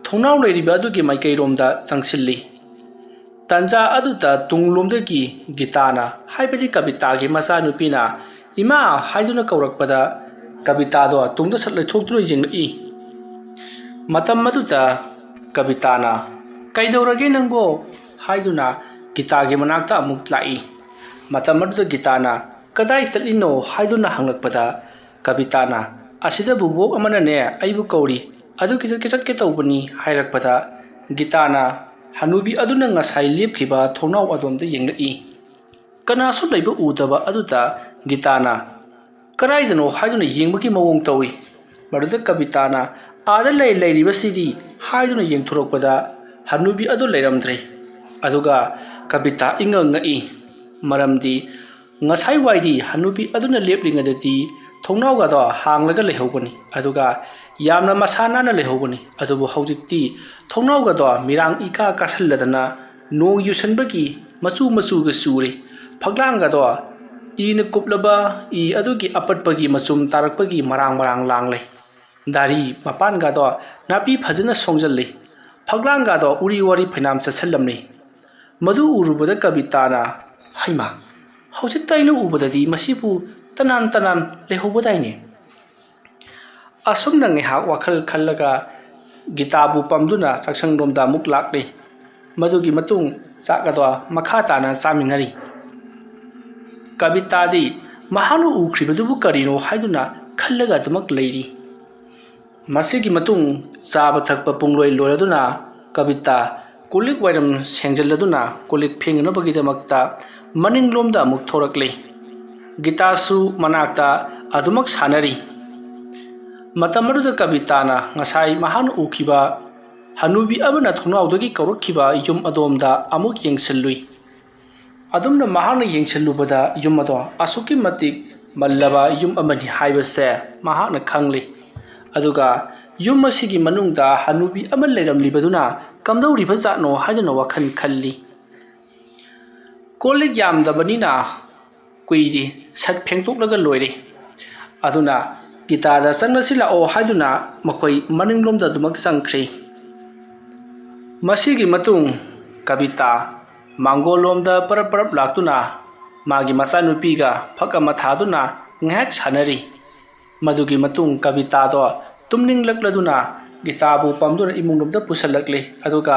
ꯊꯣꯡꯅꯥꯎ ꯂꯩꯔꯤꯕ ꯑꯗꯨꯒꯤ ꯃꯥꯏꯀꯩꯔꯣꯝꯗ ꯆꯪꯁꯤꯜꯂꯤ꯫ ꯇꯥꯟꯖꯥ ꯑꯗꯨꯗ ꯇꯨꯡꯂꯣꯝꯗꯒꯤ ꯒꯤꯇꯥꯅ, ꯍꯥꯏꯕꯗꯤ ꯀꯕꯤꯇꯥꯒꯤ ꯃꯆꯥꯅꯨꯄꯤꯅ "ꯏꯃꯥ" ꯍꯥꯏꯗꯨꯅ ꯀꯧꯔꯛꯄꯗ ꯀꯕꯤꯇꯥꯗꯣ ꯇꯨꯡꯗ ꯁꯠ ꯂꯩꯊꯣꯛꯇꯨꯅ ꯌꯦꯡꯂꯛꯏ꯫ ꯃꯇꯝ ꯑꯗꯨꯗ ꯀꯕꯤꯇꯥꯅ "ꯀꯩꯗꯧꯔꯒꯦ ꯅꯪꯕꯣ?" ꯍꯥꯏꯗꯨꯅ ꯒꯤꯇꯥꯒꯤ ꯃꯅꯥꯛꯇ ꯑꯃꯨꯛ ꯂꯥꯛꯏ꯫ ꯃꯇꯝ ꯑꯗꯨꯗ ꯒꯤꯇꯥꯅ "ꯀꯗꯥꯏ ꯆꯠꯂꯤꯅꯣ?" ꯍꯥꯏꯗꯨꯅ ꯍꯪꯂꯛꯄꯗ ꯀꯕꯤꯇꯥꯅ "ꯑꯁꯤꯗ ꯕꯨꯕꯣꯛ ꯑꯃꯅꯅꯦ ꯑꯩꯕꯨ ꯀꯧꯔꯤ, ꯑꯗꯨ ꯆꯠꯀꯦ ꯆꯠꯀꯦ ꯇꯧꯕꯅꯤ" ꯍꯥꯏꯔꯛꯄꯗ ꯒꯤꯇꯥꯅ ꯍꯅꯨꯕꯤ ꯑꯗꯨꯅ ꯉꯁꯥꯏ ꯂꯦꯞꯈꯤꯕ ꯊꯣꯡꯅꯥꯎ ꯑꯗꯣꯝꯗ ꯌꯦꯡꯂꯛꯏ꯫ ꯀꯅꯥꯁꯨ ꯂꯩꯕ ꯎꯗꯕ ꯑꯗꯨꯗ ꯒꯤꯇꯥꯅ "ꯀꯗꯥꯏꯗꯅꯣ?" ꯍꯥꯏꯗꯨꯅ ꯌꯦꯡꯕꯒꯤ ꯃꯑꯣꯡ ꯇꯧꯏ꯫ ꯃꯗꯨꯗ ꯀꯕꯤꯇꯥꯅ "ꯑꯥꯗ ꯂꯩ ꯂꯩꯔꯤꯕꯁꯤꯗꯤ?" ꯍꯥꯏꯗꯨꯅ ꯌꯦꯡꯊꯣꯔꯛꯄꯗ ꯍꯅꯨꯕꯤ ꯑꯗꯨ ꯂꯩꯔꯝꯗ꯭ꯔꯦ꯫ ꯑꯗꯨꯒ ꯀꯕꯤꯇꯥ ꯏꯉꯛ ꯉꯛꯏ꯫ ꯃꯔꯝꯗꯤ ꯉꯁꯥꯏ ꯋꯥꯏꯗꯤ ꯍꯅꯨꯕꯤ ꯑꯗꯨꯅ ꯂꯦꯞꯂꯤꯉꯩꯗꯗꯤ ꯊꯣꯡꯅꯥꯎꯒꯗꯣ ꯍꯥꯡꯂꯒ ꯂꯩꯍꯧꯕꯅꯤ, ꯑꯗꯨꯒ ꯌꯥꯝꯅ ꯃꯁꯥ ꯅꯥꯟꯅ ꯂꯩꯍꯧꯕꯅꯤ꯫ ꯑꯗꯨꯕꯨ ꯍꯧꯖꯤꯛꯇꯤ ꯊꯣꯡꯅꯥꯎꯒꯗꯣ ꯃꯤꯔꯥꯡ ꯏꯀꯥ ꯀꯥꯁꯜꯂꯗꯅ ꯅꯣꯡ ꯌꯨꯁꯟꯕꯒꯤ ꯃꯆꯨ ꯃꯆꯨꯒ ꯆꯨꯔꯦ꯫ ꯐꯛꯂꯥꯡꯒꯗꯣ ꯏꯅ ꯀꯨꯞꯂꯕ ꯏ ꯑꯗꯨꯒꯤ ꯑꯄꯠꯄꯒꯤ ꯃꯆꯨꯝ ꯇꯥꯔꯛꯄꯒꯤ ꯃꯔꯥꯡ ꯃꯔꯥꯡ ꯂꯥꯡꯂꯦ꯫ ꯗꯥꯔꯤ ꯃꯄꯥꯟꯒꯗꯣ ꯅꯥꯄꯤ ꯐꯖꯅ ꯁꯣꯡꯖꯜꯂꯤ꯫ ꯐꯛꯂꯥꯡꯒꯗꯣ ꯎꯔꯤ ꯋꯥꯔꯤ ꯐꯩꯅꯥꯝ ꯆꯠꯁꯜꯂꯝꯂꯤ꯫ ꯃꯗꯨ ꯎꯔꯨꯕꯗ ꯀꯕꯤꯇꯥꯅ, "ꯍꯩꯃꯥ, ꯍꯧꯖꯤꯛꯇ ꯑꯩꯅ ꯎꯕꯗꯗꯤ ꯃꯁꯤꯕꯨ ꯇꯅꯥꯟ ꯇꯅꯥꯟ ꯂꯩꯍꯧꯕꯗꯥꯏꯅꯦ?" ꯑꯁꯨꯝꯅ ꯉꯥꯏꯍꯥꯛ ꯋꯥꯈꯜ ꯈꯜꯂꯒ ꯒꯤꯇꯥꯕꯨ ꯄꯝꯗꯨꯅ ꯆꯥꯛꯁꯪꯂꯣꯝꯗ ꯑꯃꯨꯛ ꯂꯥꯛꯂꯤ꯫ ꯃꯗꯨꯒꯤ ꯃꯇꯨꯡ ꯆꯥꯛ ꯑꯗꯣ ꯃꯈꯥ ꯇꯥꯅ ꯆꯥꯃꯤꯟꯅꯔꯤ꯫ ꯀꯕꯤꯇꯥꯗꯤ ꯃꯍꯥꯛꯅ ꯎꯈ꯭ꯔꯤꯕꯗꯨꯕꯨ ꯀꯔꯤꯅꯣ ꯍꯥꯏꯗꯨꯅ ꯈꯜꯂꯒ ꯑꯗꯨꯃꯛ ꯂꯩꯔꯤ꯫ ꯃꯁꯤꯒꯤ ꯃꯇꯨꯡ ꯆꯥꯕ ꯊꯛꯄ ꯄꯨꯡꯂꯣꯏ ꯂꯣꯏꯔꯗꯨꯅ ꯀꯕꯤꯇꯥ ꯀꯣꯜꯂꯤꯛ ꯋꯥꯏꯔꯝ ꯁꯦꯡꯖꯤꯜꯂꯗꯨꯅ ꯀꯣꯜꯂꯤꯛ ꯐꯦꯡꯅꯅꯕꯒꯤꯗꯃꯛꯇ ꯃꯅꯤꯡꯂꯣꯝꯗ ꯑꯃꯨꯛ ꯊꯣꯔꯛꯂꯤ꯫ ꯒꯤꯇꯥꯁꯨ ꯃꯅꯥꯛꯇ ꯑꯗꯨꯃꯛ ꯁꯥꯟꯅꯔꯤ꯫ ꯃꯇꯝ ꯑꯗꯨꯗ ꯀꯕꯤꯇꯥꯅ ꯉꯁꯥꯏ ꯃꯍꯥꯛꯅ ꯎꯈꯤꯕ ꯍꯅꯨꯕꯤ ꯑꯃꯅ ꯊꯣꯡꯅꯥꯎꯗꯒꯤ ꯀꯧꯔꯛꯈꯤꯕ ꯌꯨꯝ ꯑꯗꯣꯝꯗ ꯑꯃꯨꯛ ꯌꯦꯡꯁꯤꯜꯂꯨꯏ꯫ ꯑꯗꯨꯝꯅ ꯃꯍꯥꯛꯅ ꯌꯦꯡꯁꯤꯜꯂꯨꯕꯗ ꯌꯨꯝ ꯑꯗꯣ ꯑꯁꯨꯛꯀꯤ ꯃꯇꯤꯛ ꯃꯜꯂꯕ ꯌꯨꯝ ꯑꯃꯅꯤ ꯍꯥꯏꯕꯁꯦ ꯃꯍꯥꯛꯅ ꯈꯪꯂꯤ꯫ ꯑꯗꯨꯒ ꯌꯨꯝ ꯑꯁꯤꯒꯤ ꯃꯅꯨꯡꯗ ꯍꯅꯨꯕꯤ ꯑꯃ ꯂꯩꯔꯝꯂꯤꯕꯗꯨꯅ ꯀꯝꯗꯧꯔꯤꯕ ꯖꯥꯠꯅꯣ ꯍꯥꯏꯗꯨꯅ ꯋꯥꯈꯜ ꯈꯜꯂꯤ꯫ ꯀꯣꯜ ꯂꯤꯛ ꯌꯥꯝꯗꯕꯅꯤꯅ ꯀꯨꯏꯗꯦ, ꯁꯠ ꯐꯦꯡꯗꯣꯛꯂꯒ ꯂꯣꯏꯔꯦ꯫ ꯑꯗꯨꯅ ꯒꯤꯇꯥꯗ ꯆꯪꯂꯁꯤ ꯂꯥꯛꯑꯣ ꯍꯥꯏꯗꯨꯅ ꯃꯈꯣꯏ ꯃꯅꯤꯡꯂꯣꯝꯗ ꯑꯗꯨꯃꯛ ꯆꯪꯈ꯭ꯔꯦ꯫ ꯃꯁꯤꯒꯤ ꯃꯇꯨꯡ ꯀꯕꯤꯇꯥ ꯃꯥꯡꯒꯣꯜꯂꯣꯝꯗ ꯄꯔꯞ ꯄꯔꯞ ꯂꯥꯛꯇꯨꯅ ꯃꯥꯒꯤ ꯃꯆꯥꯅꯨꯄꯤꯒ ꯐꯛ ꯑꯃ ꯊꯥꯗꯨꯅ ꯉꯥꯏꯍꯥꯛ ꯁꯥꯟꯅꯔꯤ꯫ ꯃꯗꯨꯒꯤ ꯃꯇꯨꯡ ꯀꯕꯤꯇꯥꯗꯣ ꯇꯨꯝꯅꯤꯡꯂꯛꯂꯗꯨꯅ ꯒꯤꯇꯥꯕꯨ ꯄꯝꯗꯨꯅ ꯏꯃꯨꯡꯂꯣꯝꯗ ꯄꯨꯁꯤꯜꯂꯛꯂꯤ꯫ ꯑꯗꯨꯒ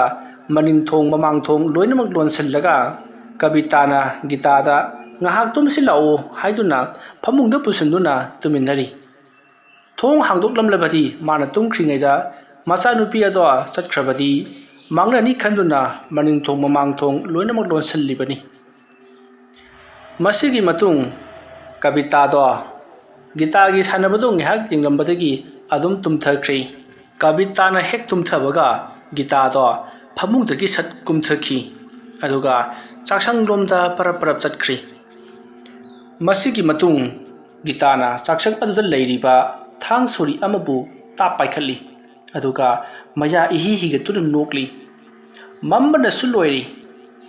ꯃꯅꯤꯡ ꯊꯣꯡ ꯃꯃꯥꯡ ꯊꯣꯡ ꯂꯣꯏꯅꯃꯛ ꯂꯣꯟꯁꯤꯜꯂꯒ ꯀꯕꯤꯇꯥꯅ ꯒꯤꯇꯥꯗ "ꯉꯥꯏꯍꯥꯛ ꯇꯨꯝꯁꯤ ꯂꯥꯛꯑꯣ" ꯍꯥꯏꯗꯨꯅ ꯐꯃꯨꯡꯗ ꯄꯨꯁꯤꯟꯗꯨꯅ ꯇꯨꯝꯃꯤꯟꯅꯔꯤ꯫ ꯊꯣꯡ ꯍꯥꯡꯗꯣꯛꯂꯝꯂꯕꯗꯤ ꯃꯥꯅ ꯇꯨꯝꯈ꯭ꯔꯤꯉꯩꯗ ꯃꯆꯥꯅꯨꯄꯤ ꯑꯗꯣ ꯆꯠꯈ꯭ꯔꯕꯗꯤ ꯃꯥꯡꯂꯅꯤ ꯈꯟꯗꯨꯅ ꯃꯅꯤꯡ ꯊꯣꯡ ꯃꯃꯥꯡ ꯊꯣꯡ ꯂꯣꯏꯅꯃꯛ ꯂꯣꯟꯁꯤꯜꯂꯤꯕꯅꯤ꯫ ꯃꯁꯤꯒꯤ ꯃꯇꯨꯡ ꯀꯕꯤꯇꯥꯗꯣ ꯒꯤꯇꯥꯒꯤ ꯁꯥꯟꯅꯕꯗꯨ ꯉꯥꯏꯍꯥꯛ ꯌꯦꯡꯂꯝꯕꯗꯒꯤ ꯑꯗꯨꯝ ꯇꯨꯝꯊꯈ꯭ꯔꯦ꯫ ꯀꯕꯤꯇꯥꯅ ꯍꯦꯛ ꯇꯨꯝꯊꯕꯒ ꯒꯤꯇꯥꯗꯣ ꯐꯃꯨꯡꯗꯒꯤ ꯁꯠ ꯀꯨꯝꯊꯈꯤ꯫ ꯑꯗꯨꯒ ꯆꯥꯛꯁꯪꯂꯣꯝꯗ ꯄꯔꯞ ꯄꯔꯞ ꯆꯠꯈ꯭ꯔꯦ꯫ ꯃꯁꯤꯒꯤ ꯃꯇꯨꯡ ꯒꯤꯇꯥꯅ ꯆꯥꯛꯁꯪ ꯑꯗꯨꯗ ꯂꯩꯔꯤꯕ ꯊꯥꯡ ꯁꯣꯔꯤ ꯑꯃꯕꯨ ꯇꯥꯞ ꯄꯥꯏꯈꯠꯂꯤ꯫ ꯑꯗꯨꯒ ꯃꯌꯥ ꯏꯍꯤ ꯍꯤꯒꯠꯇꯨꯅ ꯅꯣꯛꯂꯤ꯫ ꯃꯝꯕꯅꯁꯨ ꯂꯣꯏꯔꯦ꯫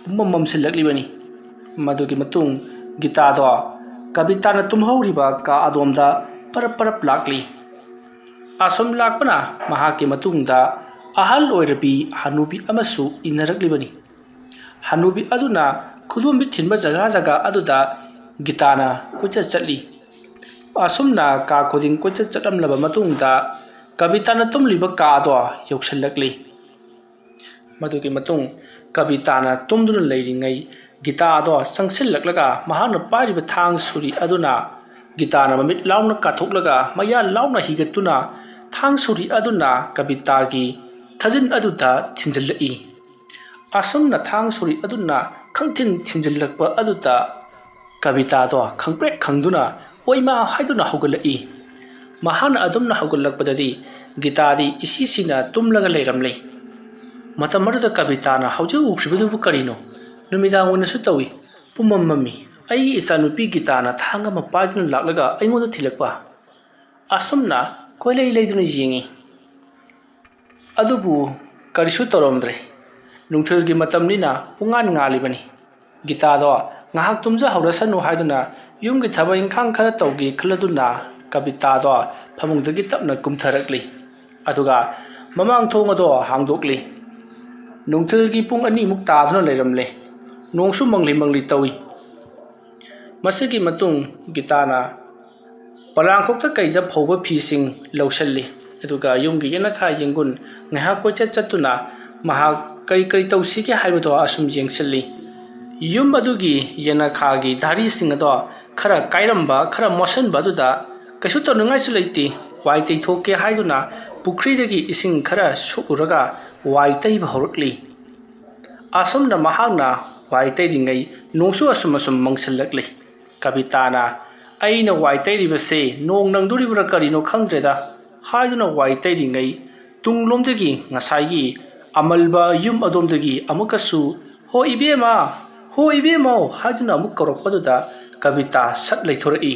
ꯄꯨꯝꯃꯝ ꯃꯝꯁꯤꯜꯂꯛꯂꯤꯕꯅꯤ꯫ ꯃꯗꯨꯒꯤ ꯃꯇꯨꯡ ꯒꯤꯇꯥꯗꯣ ꯀꯕꯤꯇꯥꯅ ꯇꯨꯝꯍꯧꯔꯤꯕ ꯀꯥ ꯑꯗꯣꯝꯗ ꯄꯔꯞ ꯄꯔꯞ ꯂꯥꯛꯂꯤ꯫ ꯑꯁꯨꯝ ꯂꯥꯛꯄꯅ ꯃꯍꯥꯛꯀꯤ ꯃꯇꯨꯡꯗ ꯑꯍꯜ ꯑꯣꯏꯔꯕꯤ ꯍꯅꯨꯕꯤ ꯑꯃꯁꯨ ꯏꯟꯅꯔꯛꯂꯤꯕꯅꯤ꯫ ꯍꯅꯨꯕꯤ ꯑꯗꯨꯅ ꯈꯨꯗꯣꯝꯕꯤ ꯊꯤꯟꯕ ꯖꯒꯥ ꯖꯒꯥ ꯑꯗꯨꯗ ꯒꯤꯇꯥꯅ ꯀꯣꯏꯆꯠ ꯆꯠꯂꯤ꯫ ꯑꯁꯨꯝꯅ ꯀꯥ ꯈꯨꯗꯤꯡ ꯀꯣꯏꯆꯠ ꯆꯠꯂꯝꯂꯕ ꯃꯇꯨꯡꯗ ꯀꯕꯤꯇꯥꯅ ꯇꯨꯝꯂꯤꯕ ꯀꯥ ꯑꯗꯣ ꯌꯧꯁꯤꯜꯂꯛꯂꯤ꯫ ꯃꯗꯨꯒꯤ ꯃꯇꯨꯡ ꯀꯕꯤꯇꯥꯅ ꯇꯨꯝꯗꯨꯅ ꯂꯩꯔꯤꯉꯩ ꯒꯤꯇꯥ ꯑꯗꯣ ꯆꯪꯁꯤꯜꯂꯛꯂꯒ ꯃꯍꯥꯛꯅ ꯄꯥꯏꯔꯤꯕ ꯊꯥꯡ ꯁꯨꯔꯤ ꯑꯗꯨꯅ ꯒꯤꯇꯥꯅ ꯃꯃꯤꯠ ꯂꯥꯎꯅ ꯀꯥꯊꯣꯛꯂꯒ ꯃꯌꯥ ꯂꯥꯎꯅ ꯍꯤꯒꯠꯇꯨꯅ ꯊꯥꯡ ꯁꯨꯔꯤ ꯑꯗꯨꯅ ꯀꯕꯤꯇꯥꯒꯤ ꯊꯥꯖꯤꯟ ꯑꯗꯨꯗ ꯊꯤꯟꯖꯤꯜꯂꯛꯏ꯫ ꯑꯁꯨꯝꯅ ꯊꯥꯡ ꯁꯨꯔꯤ ꯑꯗꯨꯅ ꯈꯪꯊꯤꯟ ꯊꯤꯟꯖꯤꯜꯂꯛꯄ ꯑꯗꯨꯗ ꯀꯕꯤꯇꯥꯗꯣ ꯈꯪꯄ꯭ꯔꯦꯛ ꯈꯪꯗꯨꯅ "ꯑꯣꯏꯃꯥ" ꯍꯥꯏꯗꯨꯅ ꯍꯧꯒꯠꯂꯛꯏ꯫ ꯃꯍꯥꯛꯅ ꯑꯗꯨꯝꯅ ꯍꯧꯒꯠꯂꯛꯄꯗꯗꯤ ꯒꯤꯇꯥꯗꯤ ꯏꯁꯤꯁꯤꯅ ꯇꯨꯝꯂꯒ ꯂꯩꯔꯝꯂꯦ꯫ ꯃꯇꯝ ꯑꯗꯨꯗ ꯀꯕꯤꯇꯥꯅ ꯍꯧꯖꯤꯛ ꯎꯈ꯭ꯔꯤꯕꯗꯨꯕꯨ ꯀꯔꯤꯅꯣ? ꯅꯨꯃꯤꯗꯥꯡ ꯑꯣꯏꯅꯁꯨ ꯇꯧꯏ꯫ ꯄꯨꯝꯃꯝ ꯃꯝꯃꯤ꯫ ꯑꯩꯒꯤ ꯏꯆꯥꯅꯨꯄꯤ ꯒꯤꯇꯥꯅ ꯊꯥꯡ ꯑꯃ ꯄꯥꯏꯗꯨꯅ ꯂꯥꯛꯂꯒ ꯑꯩꯉꯣꯟꯗ ꯊꯤꯜꯂꯛꯄ꯫ ꯑꯁꯨꯝꯅ ꯀꯣꯏꯂꯩ ꯂꯩꯗꯨꯅ ꯌꯦꯡꯉꯤ꯫ ꯑꯗꯨꯕꯨ ꯀꯔꯤꯁꯨ ꯇꯧꯔꯝꯗ꯭ꯔꯦ꯫ ꯅꯨꯡꯊꯤꯜꯒꯤ ꯃꯇꯝꯅꯤꯅ ꯄꯨꯡꯉꯥꯟ ꯉꯥꯜꯂꯤꯕꯅꯤ꯫ ꯒꯤꯇꯥꯗꯣ ꯉꯥꯏꯍꯥꯛ ꯇꯨꯝꯖꯍꯧꯔꯁꯅꯨ ꯍꯥꯏꯗꯨꯅ ꯌꯨꯝꯒꯤ ꯊꯕꯛ ꯏꯪꯈꯥꯡ ꯈꯔ ꯇꯧꯒꯦ ꯈꯜꯂꯗꯨꯅ ꯀꯕꯤꯇꯥꯗꯣ ꯐꯃꯨꯡꯗꯒꯤ ꯇꯞꯅ ꯀꯨꯝꯊꯔꯛꯂꯤ꯫ ꯑꯗꯨꯒ ꯃꯃꯥꯡ ꯊꯣꯡ ꯑꯗꯣ ꯍꯥꯡꯗꯣꯛꯂꯤ꯫ ꯅꯨꯡꯊꯤꯜꯒꯤ ꯄꯨꯡ ꯑꯅꯤꯃꯨꯛ ꯇꯥꯗꯨꯅ ꯂꯩꯔꯝꯂꯦ꯫ ꯅꯣꯡꯁꯨ ꯃꯪꯂꯤ ꯃꯪꯂꯤ ꯇꯧꯏ꯫ ꯃꯁꯤꯒꯤ ꯃꯇꯨꯡ ꯒꯤꯇꯥꯅ ꯄꯣꯂꯥꯡꯈꯣꯛꯇ ꯀꯩꯗ ꯐꯧꯕ ꯐꯤꯁꯤꯡ ꯂꯧꯁꯤꯜꯂꯤ꯫ ꯑꯗꯨꯒ ꯌꯨꯝꯒꯤ ꯌꯦꯅꯈꯥ ꯌꯦꯡꯒꯨꯟ ꯉꯥꯏꯍꯥꯛ ꯀꯣꯏꯆꯠ ꯆꯠꯇꯨꯅ ꯃꯍꯥꯛ ꯀꯔꯤ ꯀꯔꯤ ꯇꯧꯁꯤꯒꯦ ꯍꯥꯏꯕꯗꯣ ꯑꯁꯨꯝ ꯌꯦꯡꯁꯤꯜꯂꯤ꯫ ꯌꯨꯝ ꯑꯗꯨꯒꯤ ꯌꯦꯅꯈꯥꯒꯤ ꯙꯥꯔꯤꯁꯤꯡ ꯑꯗꯣ ꯈꯔ ꯀꯥꯏꯔꯝꯕ, ꯈꯔ ꯃꯣꯠꯁꯤꯟꯕ ꯑꯗꯨꯗ ꯀꯩꯁꯨ ꯇꯧꯅꯤꯡꯉꯥꯏꯁꯨ ꯂꯩꯇꯦ꯫ ꯋꯥꯏ ꯇꯩꯊꯣꯛꯀꯦ ꯍꯥꯏꯗꯨꯅ ꯄꯨꯈ꯭ꯔꯤꯗꯒꯤ ꯏꯁꯤꯡ ꯈꯔ ꯁꯣꯛꯎꯔꯒ ꯋꯥꯏ ꯇꯩꯕ ꯍꯧꯔꯛꯂꯤ꯫ ꯑꯁꯨꯝꯅ ꯃꯍꯥꯛꯅ ꯋꯥꯏ ꯇꯩꯔꯤꯉꯩ ꯅꯣꯡꯁꯨ ꯑꯁꯨꯝ ꯑꯁꯨꯝ ꯃꯪꯁꯤꯜꯂꯛꯂꯤ꯫ ꯀꯕꯤꯇꯥꯅ, "ꯑꯩꯅ ꯋꯥꯏ ꯇꯩꯔꯤꯕꯁꯦ ꯅꯣꯡ ꯅꯪꯗꯣꯔꯤꯕ꯭ꯔꯥ ꯀꯔꯤꯅꯣ ꯈꯪꯗ꯭ꯔꯦꯗ꯫ ꯍꯥꯏꯗꯨꯅ ꯋꯥꯏ ꯇꯩꯔꯤꯉꯩ, ꯇꯨꯡꯂꯣꯝꯗꯒꯤ ꯉꯁꯥꯏꯒꯤ ꯑꯃꯜꯕ ꯌꯨꯝ ꯑꯗꯣꯝꯗꯒꯤ ꯑꯃꯨꯛꯀꯁꯨ "ꯍꯣ ꯏꯕꯦꯝꯃ, ꯍꯣ ꯏꯕꯦꯝꯃꯧ" ꯍꯥꯏꯗꯨꯅ ꯑꯃꯨꯛ ꯀꯧꯔꯛꯄꯗꯨꯗ ꯀꯕꯤꯇꯥ ꯁꯠ ꯂꯩꯊꯣꯔꯛꯏ꯫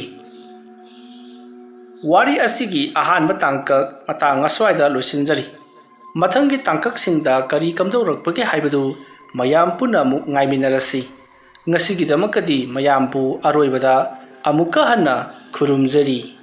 ꯋꯥꯔꯤ ꯑꯁꯤꯒꯤ ꯑꯍꯥꯟꯕ ꯇꯥꯡꯀꯛ ꯃꯇꯥꯡ ꯑꯁ꯭ꯋꯥꯏꯗ ꯂꯣꯏꯁꯤꯟꯖꯔꯤ꯫ ꯃꯊꯪꯒꯤ ꯇꯥꯡꯀꯛꯁꯤꯡꯗ ꯀꯔꯤ ꯀꯝꯗꯧꯔꯛꯄꯒꯦ ꯍꯥꯏꯕꯗꯨ ꯃꯌꯥꯝ ꯄꯨꯟꯅ ꯑꯃꯨꯛ ꯉꯥꯏꯃꯤꯟꯅꯔꯁꯤ꯫ ꯉꯁꯤꯒꯤꯗꯃꯛꯀꯗꯤ ꯃꯌꯥꯝꯕꯨ ꯑꯔꯣꯏꯕꯗ ꯑꯃꯨꯛꯀ ꯍꯟꯅ ꯈꯨꯔꯨꯝꯖꯔꯤ꯫